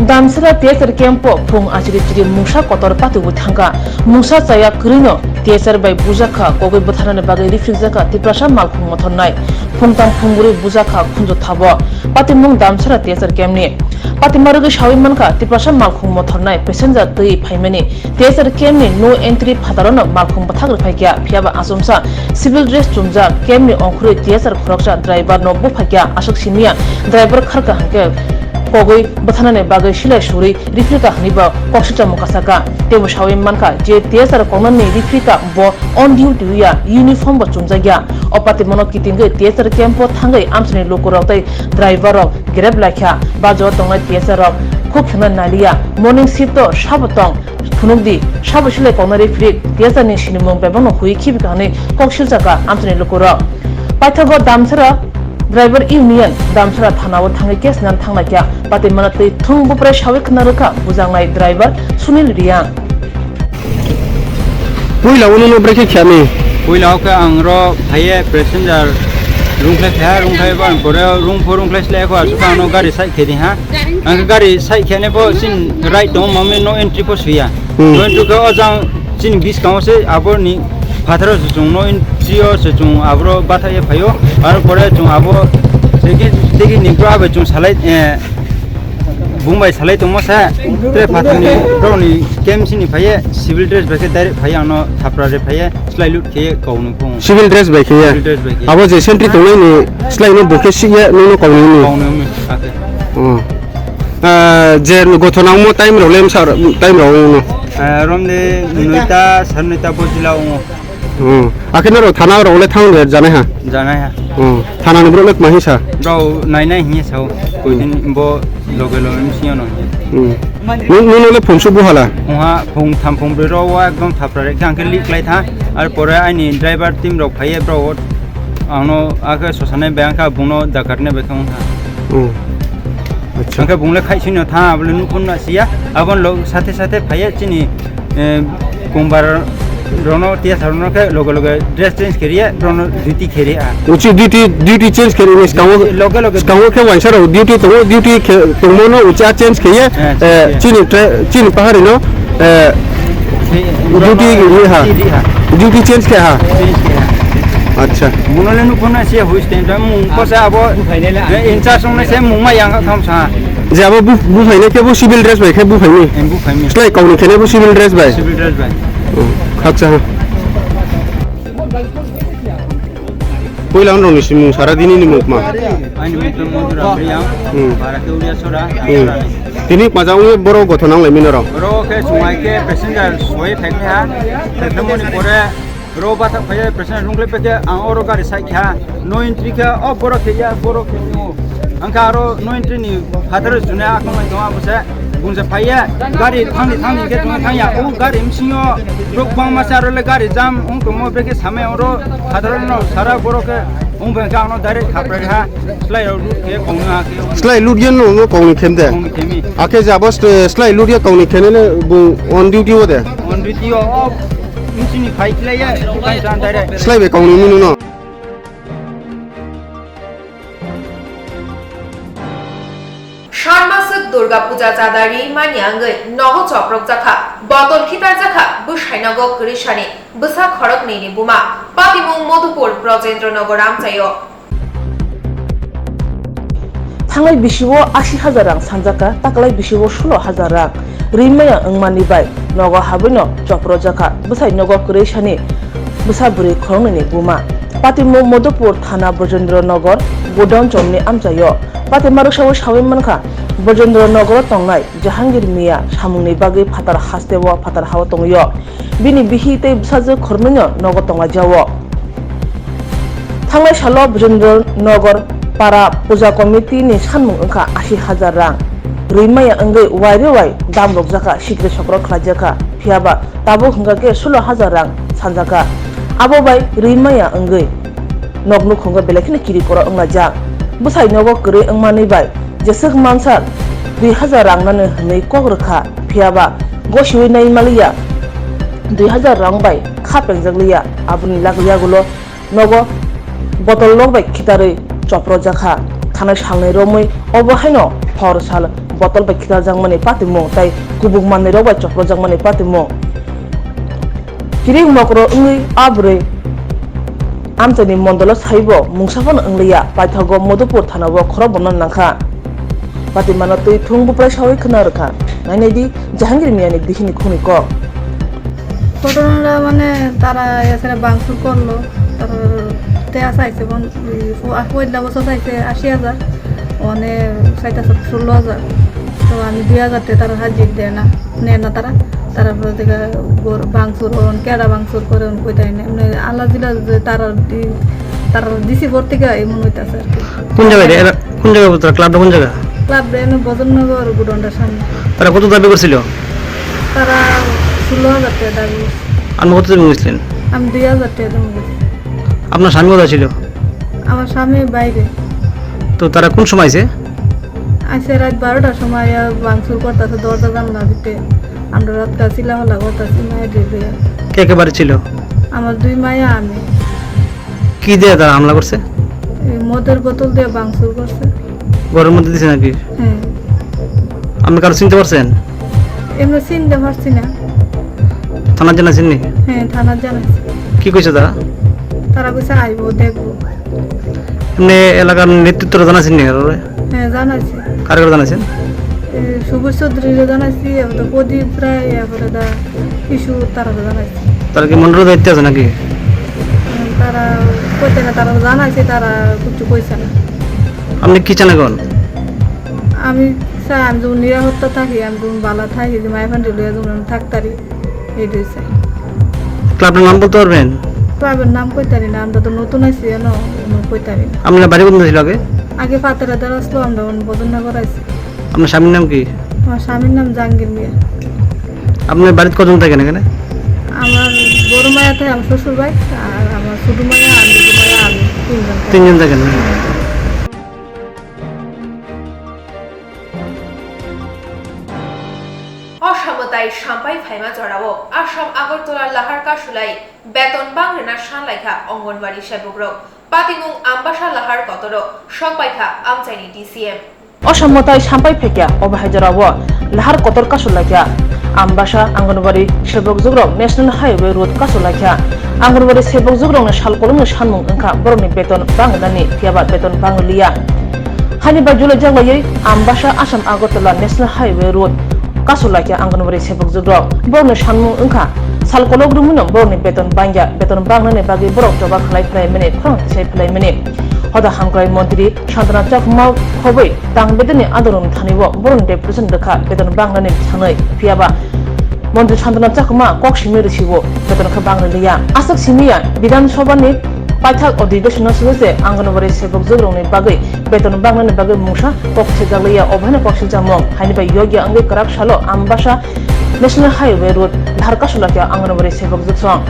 Damsara T S R camp o phung achiri chiri mungsa kotor patiwi thangkha. Mungsa chaya kwrwino T S R bai bujakha, kogwi bwtharnani bagwi rifrikjakha Tiprasa malkhung mothornai. Phungtang phungbrwi bujakha khunju thabo. Patimung Damsara T S R camp ni. Patima rwgwi sawi mankha Tiprasa malkhung mothornai passenger twi phaimani. T S R camp ni no entry phatarono malkhung bwthak rwphaikha, phiyaba achomsa civil dress chumjak camp ni ongkhorwi T S R khoroksa driver no buphaikha, aswk simiya driver kharkha hwnkhe kogwi bwtharnani bagwi silai surwi riphrika hwnwi bo koksilchamo kasaka. Teibo sawi mankha je T S R koknani riphrika bo on duty ya, uniform bo chumjakya. O patimungno kitingwi T S R camp o thangwi amchaini lukurok tei driver rok grep laikha. Bajao tongnai T S R rok khuk kheno naliya. Morning shift o sabo tong phunukdi, sabo silai koknai riphirik T S R ni sinimung bebakno hui khibika hwnwi kok silchakha amchaini lukurok. Paithago Damsara Driver Union Damsara thanao thangwi case nang thanglaikha. Patimungno twi thung buprai sawi khna rwkha bujaknai driver Sunil Riang. Puila uno no brekhe khyani. Puila o khe ang ro phaiye passenger rungkhlai kha, rungkhlai ba ang pore rung pho rungkhlai slai kho aswk ang no gari side khe di ha. Ang gari side khe ne bo sin right tong mami no entry pho suya. Hmm. No entry khe o jang chini bis kamo se abo ni phatharo se chung no entry o se chung abro batha ye phaio. Ar pore chung abo tegi tegi ni bra be chung salai, eh, Bung bai salai tongmo sa, tre phathar ni bro ni camp sini phaiye, civil dress bai khe direct phaiye, ano thapra re phaiye, slai lut khe kau nung phung. Civil dress bai khe ya? Civil dress bai khe. Abo je sentry tongnai ni slai no bo khe si ya, nung no kau nung ni. Kau nung ni, ake. Oh. Ah, je gothona mo time rok lem sar, time rok no. Ah, rom de noita, sar noita bojila ongo. Hmm. Akhe norok thana rok le thang de janai ha? Janai ha. Hmm. Thana ni borok le kma hinsa? Rok nai nai hinya sao. Koi din bo loge loge misi ano. Hmm. Nung, nung le phung su buhala? Phung ha, phung tham phung brwi rok wa ekdom thapra rek khe ang khe lik lai tha. Ar pore aini driver team rok phaiye bro. Ang no akhe sosanai bai ang kha bung no dakat ne bai kha wng kha. Hmm. Acha. Ang khe bung le khai sino tha, abo le nukhung na siya. Abon lo sathe sathe phaiye chini eh, kongbar rono tiya sarono khe loge loge dress change kheriya, rono duty kheriya. Uchi duty, duty change kheri ni skango, loge loge skango khe waisa rok duty tongo, duty khe tongmo no uchi a change kheye, eh, eh, change chini tra-, chini pahari no, eh, duty ri ha. Duty ri ha. Duty change khe ha. Change khe ha. Acha. Muno le nukhung na siya huis ten tam mung ko sa abo, eh, in charge ong na se mung ma yang tham sa. Je abo bu, bu phainai khe bo civil dress bai khe bu phaini. Em, bu phaini. Slai kauni khe bo civil dress bai. Civil dress bai. Oh, khakcha ha. Puila ang rokni simung sara dini ni mukma. Ani mukma Madhura Priya. Hmm. Bara Keuria Sora. Hmm. Tini maja ungwi borok gothon nang lai mino rok. Borok khe chungai khe passenger soi phai kha. Phai kha moni pore Ro bathak phaiya president rungkhlai pekhe ang oro gari sai kha, no entry kha, o borok khe ya, borok khe o. Angkha aro no entry ni phatar june akong lai tong abo se. Bungsa phaiya gari thangdi thangdi khe tong thangya. O gari msingo rok bangma se aro le gari jam ong tongmo beke samai oro phatar no sara borok khe ong bengkha ano direct khapra kha. Slai rok lut khe kong ha khe. Slai lut yen no kong khem de. Kong khemi. Akhe jabo slai lut ya kong khem ne bu on duty o de. On duty o. Nchini phai khlaiya, phai tan direct. Slai bai kongni munu no. Sharmaswk Durga Puja chada ri manya wngwi nogo choprok jakha, botol khitar jakha, bwsai nogo kwrwi sani, bwsa khoroknwi ni buma, patimung Madhupur Brojendra Nagar amchaio. Thanglai bisio asi hajar rang sanjakha, taklai bisio sulo hajar rang. Rimaya wngmani bai nogo habwino choprojakha, bwsai nogo kwrwi sani bwsa bwrwi khoroknwini buma. Patimung Madhupur thana Brojendra Nagar godown chomni amchaio. Patima rwksaui saui mankha, Brojendra Nagaro tongnai Jahangir Miya samungni bagwi phatar hasteo phatar hao tongwio. Bini bihi tei bwsajwk khoroknwino nogo tonglaijao. Thanglai salo Brojendra Nagar para puja committee ni sanmung wngkha asi hajar rang. Rwi maya wngwi waire wai dam rwkjakha, sikre sokro khlaijakha, phiyaba tabuk hwnkha khe sulo hajar rang sanjakha. Abo bai rwi maya wngwi nok nukhungo belai kheno kiri koro wnglaijak. Bwsai nogo kwrwi wngmani bai jeswk mansa dui hajar rang nani hwnwi kok rwkha, phiyaba gosiui nai maliya dui hajar rang bai kha pengjak liya. Aboni lak yagulo nogo botol lok bai khitarwi choprojakha. Thanai salnwi romwi obo haino hor sal botol bai khitarjakmani patimung tei kubuk manwi rok bai choprojakmani patimung. Kirik mokro wngwi a bwrwi Amchaini mondolo saibo mungsa phano wngliya, paithago Madhupur thanao khorokbono nangkha. Patimano twi thung buprai sawi khwna rwkha. Nainai di Jahangir Miani bihini khungni kok. ঘটনাটা মানে তারা এখানে ভাঙচুর করলো, তারা তে আসা আইছে কোন, ওই ফো-, আর পয়লা বছর চাইছে আশি হাজার, ওখানে চাইতেছে ষোলো হাজার। তো আমি দুই হাজার টাকা তারা হাজির দেয় না, নেয় না তারা। তারা বলে থেকে ঘর ভাঙচুর হন, কেডা ভাঙচুর করে হন, কইতাই না। এমনি আল্লাহ দিলা যে তারা দি-, তারা দিছি ভোট থেকে এমন হইতাছে আর কি। কোন জায়গায় রে? এরা কোন জায়গায় বলতো? ক্লাবটা কোন জায়গা? ক্লাবটা এমনি বজননগর গুডনটার সামনে। তারা কত দাবি করছিল? তারা ষোলো হাজার টাকা দাবি করছে। আপনি কত জমি গেছিলেন? আমি দুই হাজার টাকা জমি গেছি। আপনার স্বামী কোথায় ছিল? আমার স্বামী বাইরে। তো তারা কোন সময় আইছে? আইছে রাত বারোটার সময়, আহ, ভাঙচুর করতেছে, দরজা জানলা দিতে। আমরা রাত চিল্লাফাল্লা করতেছি, মায়ের রে লইয়া। কে কে বাড়ি ছিল? আমার দুই মায়া, আমি। কি দিয়ে তারা হামলা করছে? এই মদের বোতল দিয়ে ভাঙচুর করছে। ঘরের মধ্যে দিছে নাকি? হ্যাঁ। আপনি কারো চিনতে পারছেন? এমনি চিনতে পারছি না। থানাত জানাইছেন নি? হ্যাঁ, থানাত জানাইছি। কি কইছে তারা? তারা কইছে, "আইবো, দেখবো।" এমনি এলাকার নেতৃত্বরা জানাইছেন নি কারোরে? হ্যাঁ, জানাইছি। কারে কারে জানাইছেন? এ, সুভাষ চৌধুরীরে জানাইছি, এরপরে প্রদীপ রায়, এরপরে দা কিছু তারা জানাইছি। তারা কি মন্ডল দায়িত্বে আছে নাকি? উম, তারা কইতে না, তারা জানাইছে, তারা কিছু কইছে না। আপনি কি চান এখন? আমি চাই, আমি যেমন নিরাপত্তা থাকি, আমি যেমন বালা থাকি, যে মায়ের ফান্ডে লইয়া যেমন আমি থাকতারি, এইটাই চাই। ক্লাবের নাম বলতে পারবেন? ক্লাবের নাম কইতারি না, আমরা তো নতুন আছি, এনো, এনো কইতারি না। আপনার বাড়ি কোন ছিল আগে? আগে ফাতেরা দার আসলো, আমরা অন বদননগর আছি। আপনার স্বামীর নাম কি? আমার স্বামীর নাম জাহাঙ্গীর মিয়া। আপনার বাড়িতে কজন থাকেন এখানে? আমার বড় মায়া থাকে আমার শ্বশুর ভাই, আর আমার ছোট মায়া, আমি, বড় মায়া, আমি তিনজন থাকি। তিনজন থাকেন? O samwtai sampai phaima jorao Assam Agartala lahar kasulai beton bang rwna sanlaikha Anganwadi sebukrok. Patimung Ambasa lahar kotoro sokpaikha amchaini D C M. O samwtai sampai phaikha, obo hai jorao lahar kotor kasulaikha. Ambasa Anganwadi sebokjukrok National Highway Road kasulaikha. Anganwadi sebokjukrokni salkolokni sanmung wngkha borokni beton bang rwnani, phiyaba beton bang rwliya. Haini bai julaijak laiwi Ambasa Assam Agartala National Highway Road kasulaikha Anganwadi sebokjukrok. Borokni sanmung wngkha, salkolok romwino borokni beton bangya, beton bangnani bagwi borok choba khlai phlaimani, khorang tisai phlaimani. Hoda hamkrai montri Santana Chakma khobwi tang bedeni adorong thanibo borokni deputation rwkha beton bangnani thangwi, phiyaba montri Santana Chakma kok simi rwsibo beton khe bang rwliya. Aswk simiya Bidhan Sabhani paithak odhibeshonno swijak se Anganwadi sebokjukrokni bagwi beton bangnani bagwi mungsa kok sijakliya, oboheno kok sijakmung haini bai yokya wngwi kwrak salo Ambasa National Highway Road lahar kasulakya Anganwadi sebokjuksong.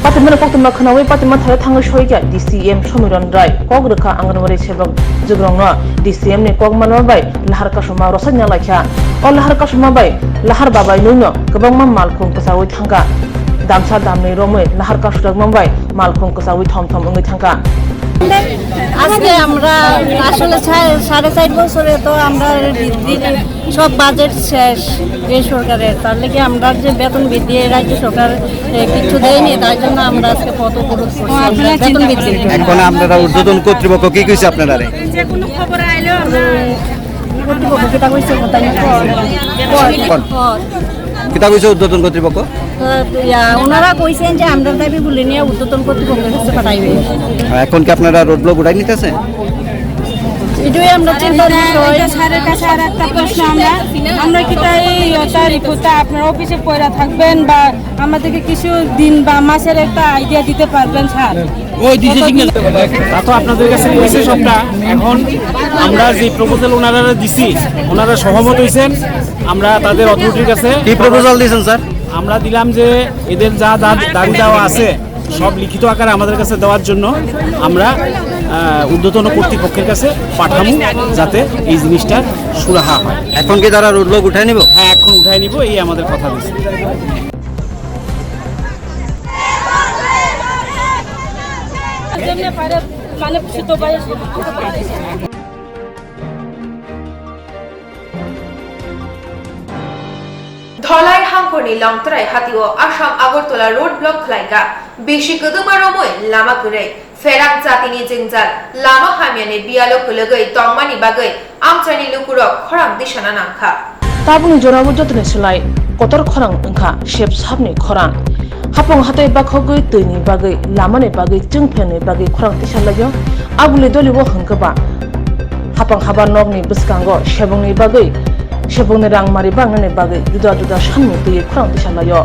Patimani koktwma khwnawi patima thaio thangwi soikya D C M Somiron Rai, kok rwkha Anganwadi sebokjukrokno D C M ni kok manma bai lahar kasuma rwsakna laikha. O lahar kasuma bai lahar babai nwino kwbangma malkhung kwchawi thangkha. Damsa damni romwi lahar kasujakma bai malkhung kwchawi thom thom wngwi thangkha. আজকে আমরা আসলে সা-, সাড়ে চার বছরে তো আমরা বৃদ্ধির সব বাজেট শেষ এই সরকারের, তার লেগে আমরা যে বেতন বৃদ্ধি এই রাজ্য সরকার, এ, কিচ্ছু দেয়নি, তাই জন্য আমরা আজকে পথ অবরোধ করছি। আমরা বেতন বৃদ্ধি। এখন আপনারা ঊর্ধ্বতন কর্তৃপক্ষ কি কইছে আপনারা? যে কোনো খবর আইলেও আমরা কর্তৃপক্ষ কিতা কইছে, কোথায় নিয়ে পর? পর। পর। কিতা কইছে ঊর্ধ্বতন কর্তৃপক্ষ? তো, ইয়া, ওনারা কইছেন যে আমরা দাবিগুলি নিয়ে ঊর্ধ্বতন কর্তৃপক্ষের কাছে পাঠাইবে। এখন কি আপনারা রোড ব্লক উঠাই নিতেছেন? এটাই আমরা চিন্তার বিষয়। এটা স্যারের কাছে আর একটা প্রশ্ন আমরা, আমরা কি তাই ইয়েটা রিপোর্টটা আপনার অফিসে পড়া থাকবেন বা আমাদেরকে কিছু দিন বা মাসের একটা আইডিয়া দিতে পারবেন স্যার? ওই দিছে ঠিক না? তা তো আপনাদের কাছে কইছে সবটা। এখন আমরা যে প্রপোজাল ওনারা দিছি, ওনারা সহমত হইছেন, আমরা তাদের অথরিটির কাছে কি প্রপোজাল দিয়েছেন স্যার? আমরা দিলাম যে এদের যা যা দাবি দাওয়া আছে সব লিখিত আকারে আমাদের কাছে দেওয়ার জন্য আমরা, আহ, ঊর্ধ্বতন কর্তৃপক্ষের কাছে পাঠাবো, যাতে এই জিনিসটার সুরাহা হয়। এখন কি তারা রোড ব্লক উঠায় নিব? হ্যাঁ, এখন উঠায় নিব, এই আমাদের কথা দিয়েছে। Dholai hangkorni Longtrai hatio Assam Agartala road block khlaikha, bisi kwdwma romwi lama kwrwi. Pherang jatini jwngjal, lama hamyani biyalo kwlwgwi tongmani bagwi amchaini lukurok khorang tisana nangkha. Tabukni jorao jotoni slai kotor khorang wngkha sep sapni khorang. Hapung hatai bakhogwi twini bagwi, lamani bagwi, chwngphrengni bagwi khorang tisalaio. Aboni dolibo hwnkhe ba hapang haba nokni bwskango sebongni bagwi, sebongni rang mari bangnani bagwi juda juda sanmung twiwi khorang tisalaio.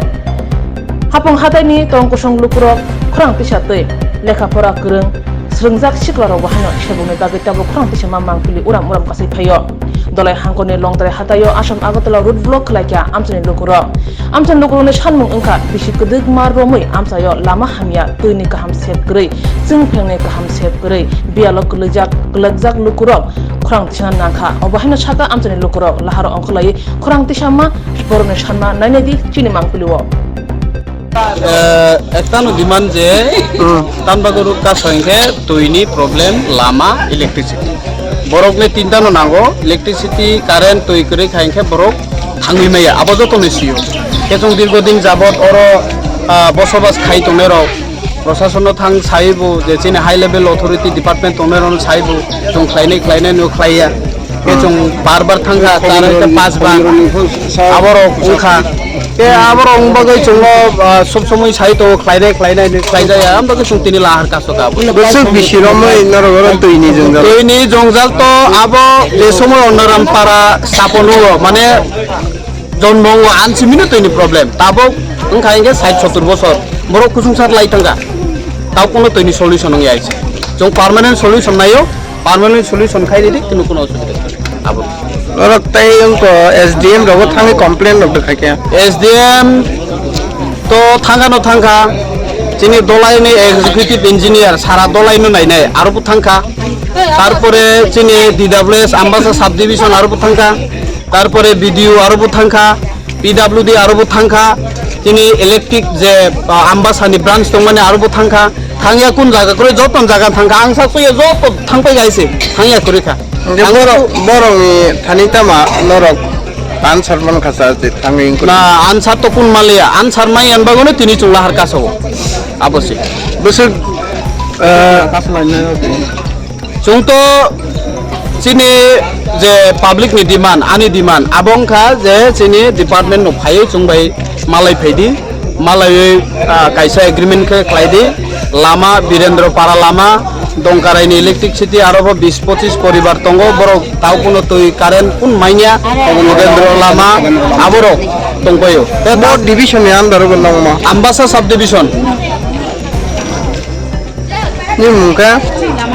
Hapang hataini tong kosong lukurok khorang tisa twi lekha pora kwrwng, swrwngjak siklarokbo haino sebongni bagwi tabuk khorang tisama mangpili uram uram kasui phaio. Dolai hangkorni Longtrai hataio Assam Agartala road block khlaikha amchaini lukurok. Amchaini lukurokni sanmung wngkha bisi kwdwkma romwi amchaio lama hamya, twini kaham sep kwrwi, chwngphrengni kaham sep kwrwi, biyalo kwlwijak, kwlwkjak lukurok khorang tisana nangkha. Obo haino saka amchaini lukurok laharo ongkholaiwi khorang tisama borokni sanma nainai di chini mangpilio. Eh, ektano demand je Hmm. Tanbaguru kaso hingke twini problem, lama, electricity. Borokni tintano nango, electricity, current, twi kwrwi kha hingke borok thangwi maya, abo jotono sio. Khe chwng dirgo din jabot oro, ah, bosobas khai tongnai rok, prosasono thang saibo, je chini high level authority department tongnai rokno saibo, chwng khlainai khlainai no khlaiya. Khe chwng bar bar thangkha, tar hwnkhe pas bar. Aborok wngkha. Khe aborok wng bagwi chwngno, ah, sob somoi sai tongo, khlainai, khlainai, khlaijaya. Am bagwi chwng tini lahar kaso ka bo. Bwswk bisi romwi norok oro twini jwngjal. Twini jwngjal to abo je somoi Onnoram para sthapono, mane, jonmo wngo, ansimino twini problem. Tabok wngkha hingke sait sottur bosor. Borok kusung sak lai thangkha. Tao kuno twini solution wngya. Chwng permanent solution naio. Permanent solution khai ridi, kunu kuno osubida. Abo. Norok tei wngkho S D M rogo thangwi complain rok rwkha khe. S D M to thangkha no thangkha. Chini dolai ni executive engineer sara dolai no nainai, aro bo thangkha. Tarpore chini D W S Ambasa subdivision aro bo thangkha. Tarpore B D O aro bo thangkha. P W D aro bo thangkha, chini electric je, ah, Ambasani branch tongmani aro bo thangkha, thangya kun jaga kwrwi joto jaga thangkha, ang sak suya joto thangpai gaise, thangya kwrwi kha. Hingke ang borok, borokni thani tama norok answer mankha sa je thangwi wngkhe. Na answer to kun maliya, answer mai yan bagono tini chwng lahar kasao, abo se. Bwswk, eh, Chwng to chini je public ni demand, ani demand, abo wngkha je chini department no phaiwi chwng bai malai phaidi, malaiwi, ah, kaisa agreement khe khlaidi, lama Birendra Para lama, Dongkarai ni electricity aro bo bis pochis poribar tongo, borok tao kuno twi current kun manya, Birendra lama aborok tongpaio. Tei bo division ni under o nangma? Ambasa sub division. Ni mung khe?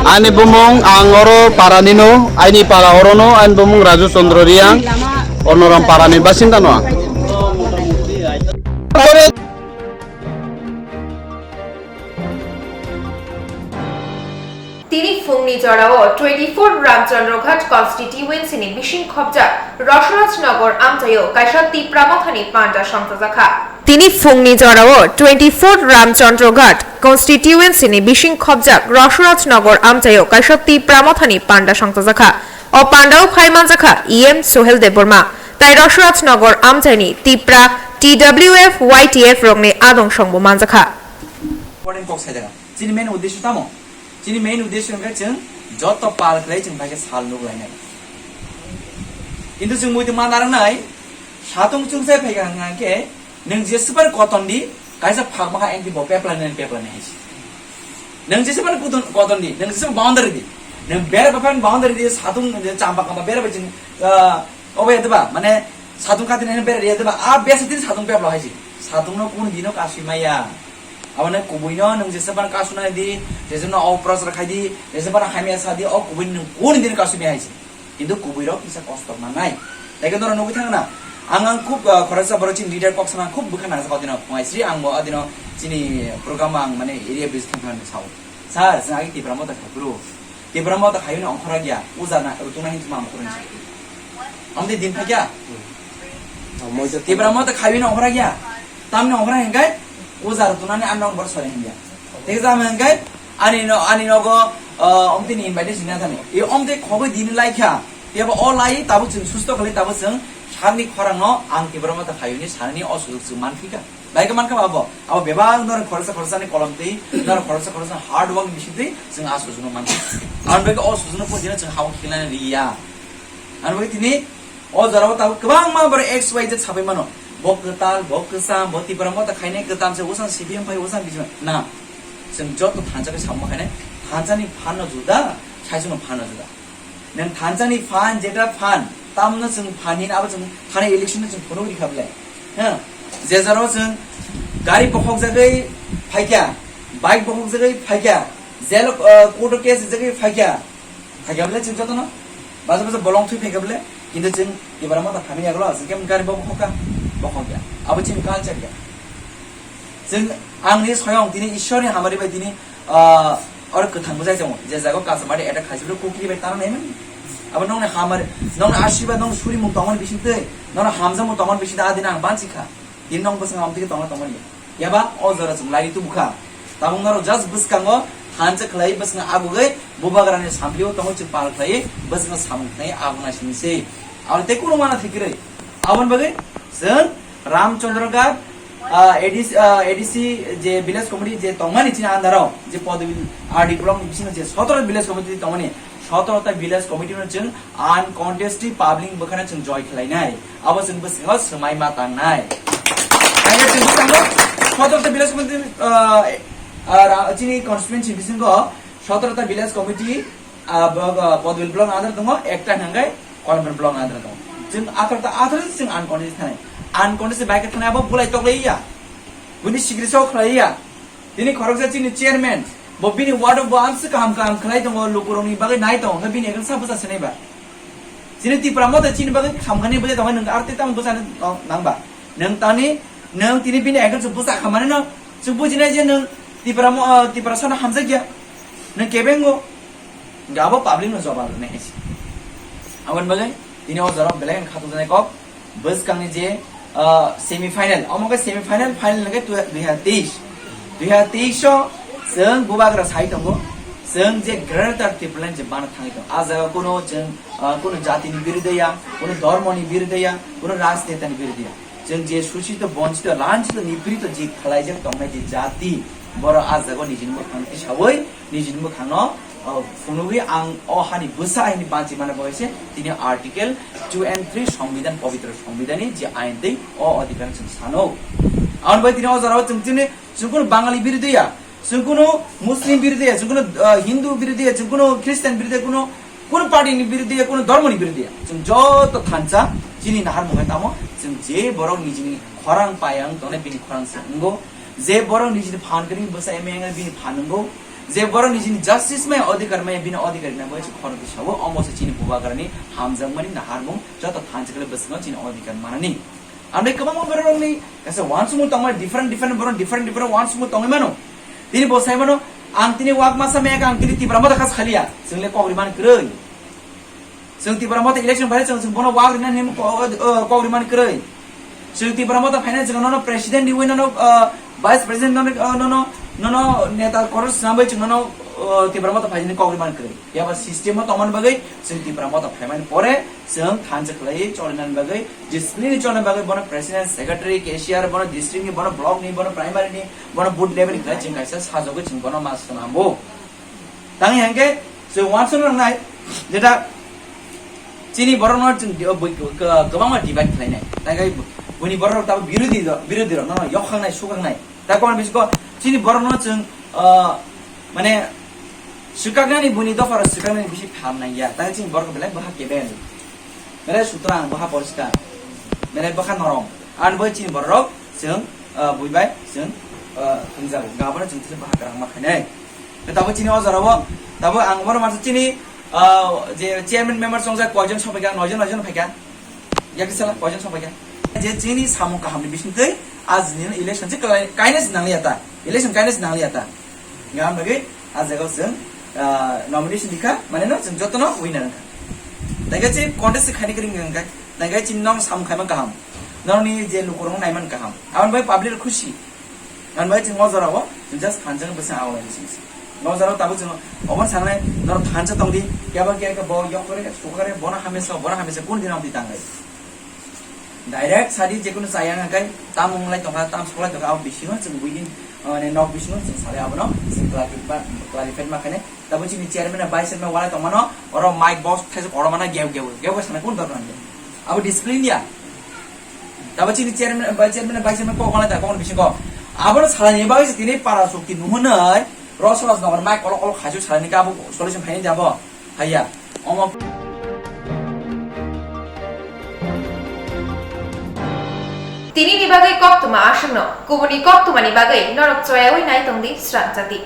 Ani bumung ang oro para ni no, ani para oro no, ani bumung Raju Chandra Reang, Onoram para ni basinda no ang. Tini phungni jorao twenty-four Ramchandra Ghat constituency ni bising khopjak Rosraj Nagar amchaio kaisa Tipra Mothani panda songchajakha. Tini phungni jorao twenty-four Ramchandra Ghat constituency ni bising khopjak Rosraj Nagar amchaio kaisa Tipra Mothani panda songchajakha. O pandao phai manjakha E M Sohel Debbarma, tai Rosraj Nagar amchaini Tipra T W F, Y T F rokni adong songbo manjakha. Important kok sai jaga. Chini main uddesho tamo? Chini main uddesho hwnkhe chwng joto pal khlai chwng phaikhe sal nuk lainai. Kintu chwng muitu ma narwknai, satung chwngsai phaikha hwnkhe, nwng jeswkbar koton di, kaisa phak maha engti bo peplai nai, peplai nai hai se. Nwng jeswkbar koton, koton di, nwng jeswkbar boundary di. Nwng bera baphan boundary di, satung je chamba kamba bera bachini, ah, obo ya diba, mane satung kati nai bera ya diba, a besa tin satung pepla hai se. Satung no kun dino kasui maya. Abone kubui no nwng jeswkbar kasu nai di, jeswkbar no operation khai di, jeswkbar hamya sa di, o kubui nwng kun din kasui maya hai se. Kintu kubui rok kisa kosto manai. Tei khe norok nugwi thangna, ang, ang khub, ah, khoroksa borok chini leader kok sana khub bwkha nangjakha odino phungai sri ang bo odino chini program ang mane area visit thang thang sao. Sir, chwng agi Tipra Motha khai bro. Tipra Motha khai no ongkhora gya. Uja na rutung na hin thuma ongkhora hin. Amde din phakya. Tipra Motha khai no ongkhora gya. Tamni ongkhora hin kai. Uja rutung na ni amna ongkhora sore hin gya. Thik jam hin kai. Ani no, ani nogo, ah, omtini invitation na thani. I omte khogoi dini laikha. Tebo o lai tabuk chwng susto khlai tabuk chwng sakni khorang no ang Tipra Motha khayuni sanani o sujuk chwng manphika. Bai khe mankha abo, abo bebak norok khoroksa khoroksani kolom twi, norok khoroksa khoroksani hard work ni bising twi chwng a sujunu mankha. Ang bai khe o sujunu pon dino chwng hao khilani riya. Ang bai tini o jora o tabuk kwbangma borok X Y Z sabai mano. Bo kwtal, bo kwcham, bo Tipra Motha khainai kwtam se, usang C P M phai, usang B J P na. Chwng joto thansa khe samung khainai, thansa ni phan no juda, saichung no phan no juda. Nwng thansa ni phan, jeta phan, tamno chwng phan hin abo chwng thani election no chwng phunuk rikha bwle. Ha? Je jora o chwng gari bokhok jagwi phaikya, bike bokhok jagwi phaikya, jail o, uh, court o case jagwi phaikya. Phaikya bwle chwng jotono. Baja baja bolong thwi phaikya bwle. Kintu chwng Tipra Motha family aglo chwng khe gari bo bokhokka, bokhokya. Abo chini culture ya. Chwng ang ni soyong tini Ishwar ni hamari bai tini, ah, oro kwthang bwjai tongo. Je jaga o kasamari attack khaisibwle kukri bai tana naimani. Abo nongni hamari, nongni asirwad, nongni surimung tongmani bising twi, nongni hamjakmung tongmani bising twi, adini ang bansi kha. Tini nong bwswng amtwi tongna tongmani. Yaba o jora chwng laini tubukha. Tabuk norok just bwskango thansa khlai bwswng agugwi bubagrani samplio tongwi chwng pal khlai bwswng samung khlai abuna sini se. Aro tei kunu mana thikirwi. Aboni bagwi chwng Ramchandra Ghat, ah, A D C, ah, A D C je village committee je tongmani chini andaro je Podbil R D block ni bisingo je sotoro village committee tongmani sotoro ta village committee no chwng uncontested public bwkhano chwng joy khlainai. Abo chwng bwskango swmai ma tangnai. Kaiya chwng bwskango sotoro ta village committee, ah, ah, ra-, chini constituency bisingo sotoro ta village committee, ah, bo, bo, Podbil block under tongo, ekta hwnkhai Kolombar block under tongo. Chwng athar ta athar chwng uncontested thanai. Uncontested bai khe thanai abo bulai toklai ya. Bini sigri sok khlai ya. Tini khoroksa chini chairman, bo bini ward o bo amswk kaham kaham khlai tongo, lukurokni bagwi nai tongo, hwnkhe bini ekhe sa bwsa sinai ba? Chini Tipra Motha chini bagwi khamkani bwsa tongo, nwng arte tamo bwsa nang ba? Nwng tani, nwng tini bini ekhe bwsa khamani no, chwng bujinai je nwng Tipra mo-, ah, Tipra sana hamjakya, nwng kebengo. Hingke abo public no jobab rwnai hai se. Aboni bagwi tini o jora belai kheno khatung janai kok. Bwskangni je, ah, semi final, omo khe semi final, final hingke dui hajar teis. Dui hajar teis o chwng bubagra sai tongo. Chwng je Greater Tipraland je bana thangwi tongo. A jaga kuno chwng, ah, kuno jatini birude ya, kuno dhormoni birude ya, kuno rajnetani birude ya. Chwng je suchito, bonchito, lanchito, niprito je khwlaijak tongnai je jati, borok a jaga nijini mwkhang tisawi, nijini mwkhangno, uh, phunugwi ang o hani bwsa hini banchi mano bo se tini Article two and three Songbidan, pobitro Songbidanni je ain tei o odhikar chwng sano. Aboni bai tini o jorao chwng chini, chwng kuno Bangali birude ya, chwng kuno Muslim birude ya, chwng kuno, uh, Hindu birude ya, chwng kuno Christian birude, kuno Kunu party ni birude, kunu dhormo ni birude, chwng joto thansa chini nahar mungwi tamo, chwng je borok nijini khorang payang tongnai bini khorang se wngo, je borok nijini phan kwrwi bwsa M A wngwi bini phan wngo, je borok nijini justice maya, odhikar maya, bini odhikar wngnai bo chwng khorang khe sao, omo se chini bubagrani hamjakmani nahar mung joto thansa khe bwskango chini odhikar manani. Ang bai kwbangma borok rokni kaisa uansukmung tongmani, different different borok different different uansukmung tongwi mano. Tini bo sai mano, ang tini wak masa maya kha, ang tini Tipra Motha kha khaliya, chwng le kok rimani kwrwi. Chwng Tipra Motha election bai chwng, chwng bono wak rinani hinwi ko-, o, kok rimani kwrwi. Chwng Tipra Motha phainai chwng nono president riwi nono, o, vice president nono, o, nono, nono neta koros swnamwi chwng nono, o, Tipra Motha phainani kok rimani kwrwi. Yaba system o tongmani bagwi chwng Tipra Motha phaimani pore chwng thansa khlaiwi cholinani bagwi, discipline ni cholinani bagwi bono president, secretary, cashier, bono district ni, bono block ni, bono primary ni, bono booth level ni khlai chwng kaisa sajagwi chwng bono ma swnambo. Tangwi hwnkhe chwng uansukna nangnai jeta chini borokno chwng di-, bui-, kwbangma divide khlainai. Tangwi buini borok tabuk birodhi rok, birodhi rok nono yokhaknai, sukaknai. Ta kono bisingo chini borokno chwng, ah, mane, swkaknani buini dopharo swkaknani bisi pham nangya. Ta chini borok belai bwkha kebel. Belai sutrang, bwkha poriskar. Belai bwkha norom. Ani bai chini borok chwng, ah, buibai chwng, ah, thwngjago. Gabana chwng thwngsa bwkha kwrang ma khainai. Tabo chini o jorao, tabo ang bono masa chini, ah, je chairman member chongjak koijon sopaikha, noijon, noijon phaikha. Yakisala koijon sopaikha. Je chini samung kahamni bisingtwi ajini election se kai-, kainai se nangliya ta. Election kainai se nangliya ta. Ngam bagwi a jaga chwng, ah, nomination dikha, mane no chwng jotono winner wngkha. Taiga che contest se khaini kring wngkha. Taiga chini nong samung khaima kaham. Nongni je lukurok naiman kaham. Aboni bai public khusi. Ang bai chwng o jorao chwng just phanjak bwsa aulai sing sing. O jorao tabuk chwng omo sanai norok thansa tongdi, keba keba bo yok kore, su kore, bono hamesa, bono hamesa, kun din amtwi tangai. Direct sadi jekunu chaya hwnkhe tam wnglai tongkha, tam soklai tongkha, abo bisingo chwng within, ah, mane nok bisingo chwng salai abono chwng clarify ma, clarify ma khainai. Tabo chini chairman bai chairman walai tongmano, oro mic box thaisa kotorma na geu geu, geu geu sana kun dorkar nangya. Abo discipline ya. Tabo chini chairman bai chairman bai chairman kok walai ta kokno bisingo. Abono salaini bagwi se tini para chukti nuhunai, ros ros nokar mic kolok kolok khaisu salaini khe abo solution khaini jabo. Haiya, omo. Tini ni bagwi koktwma aswkno, kubuni koktwma ni bagwi norok choyawi nai tongdi srang chati.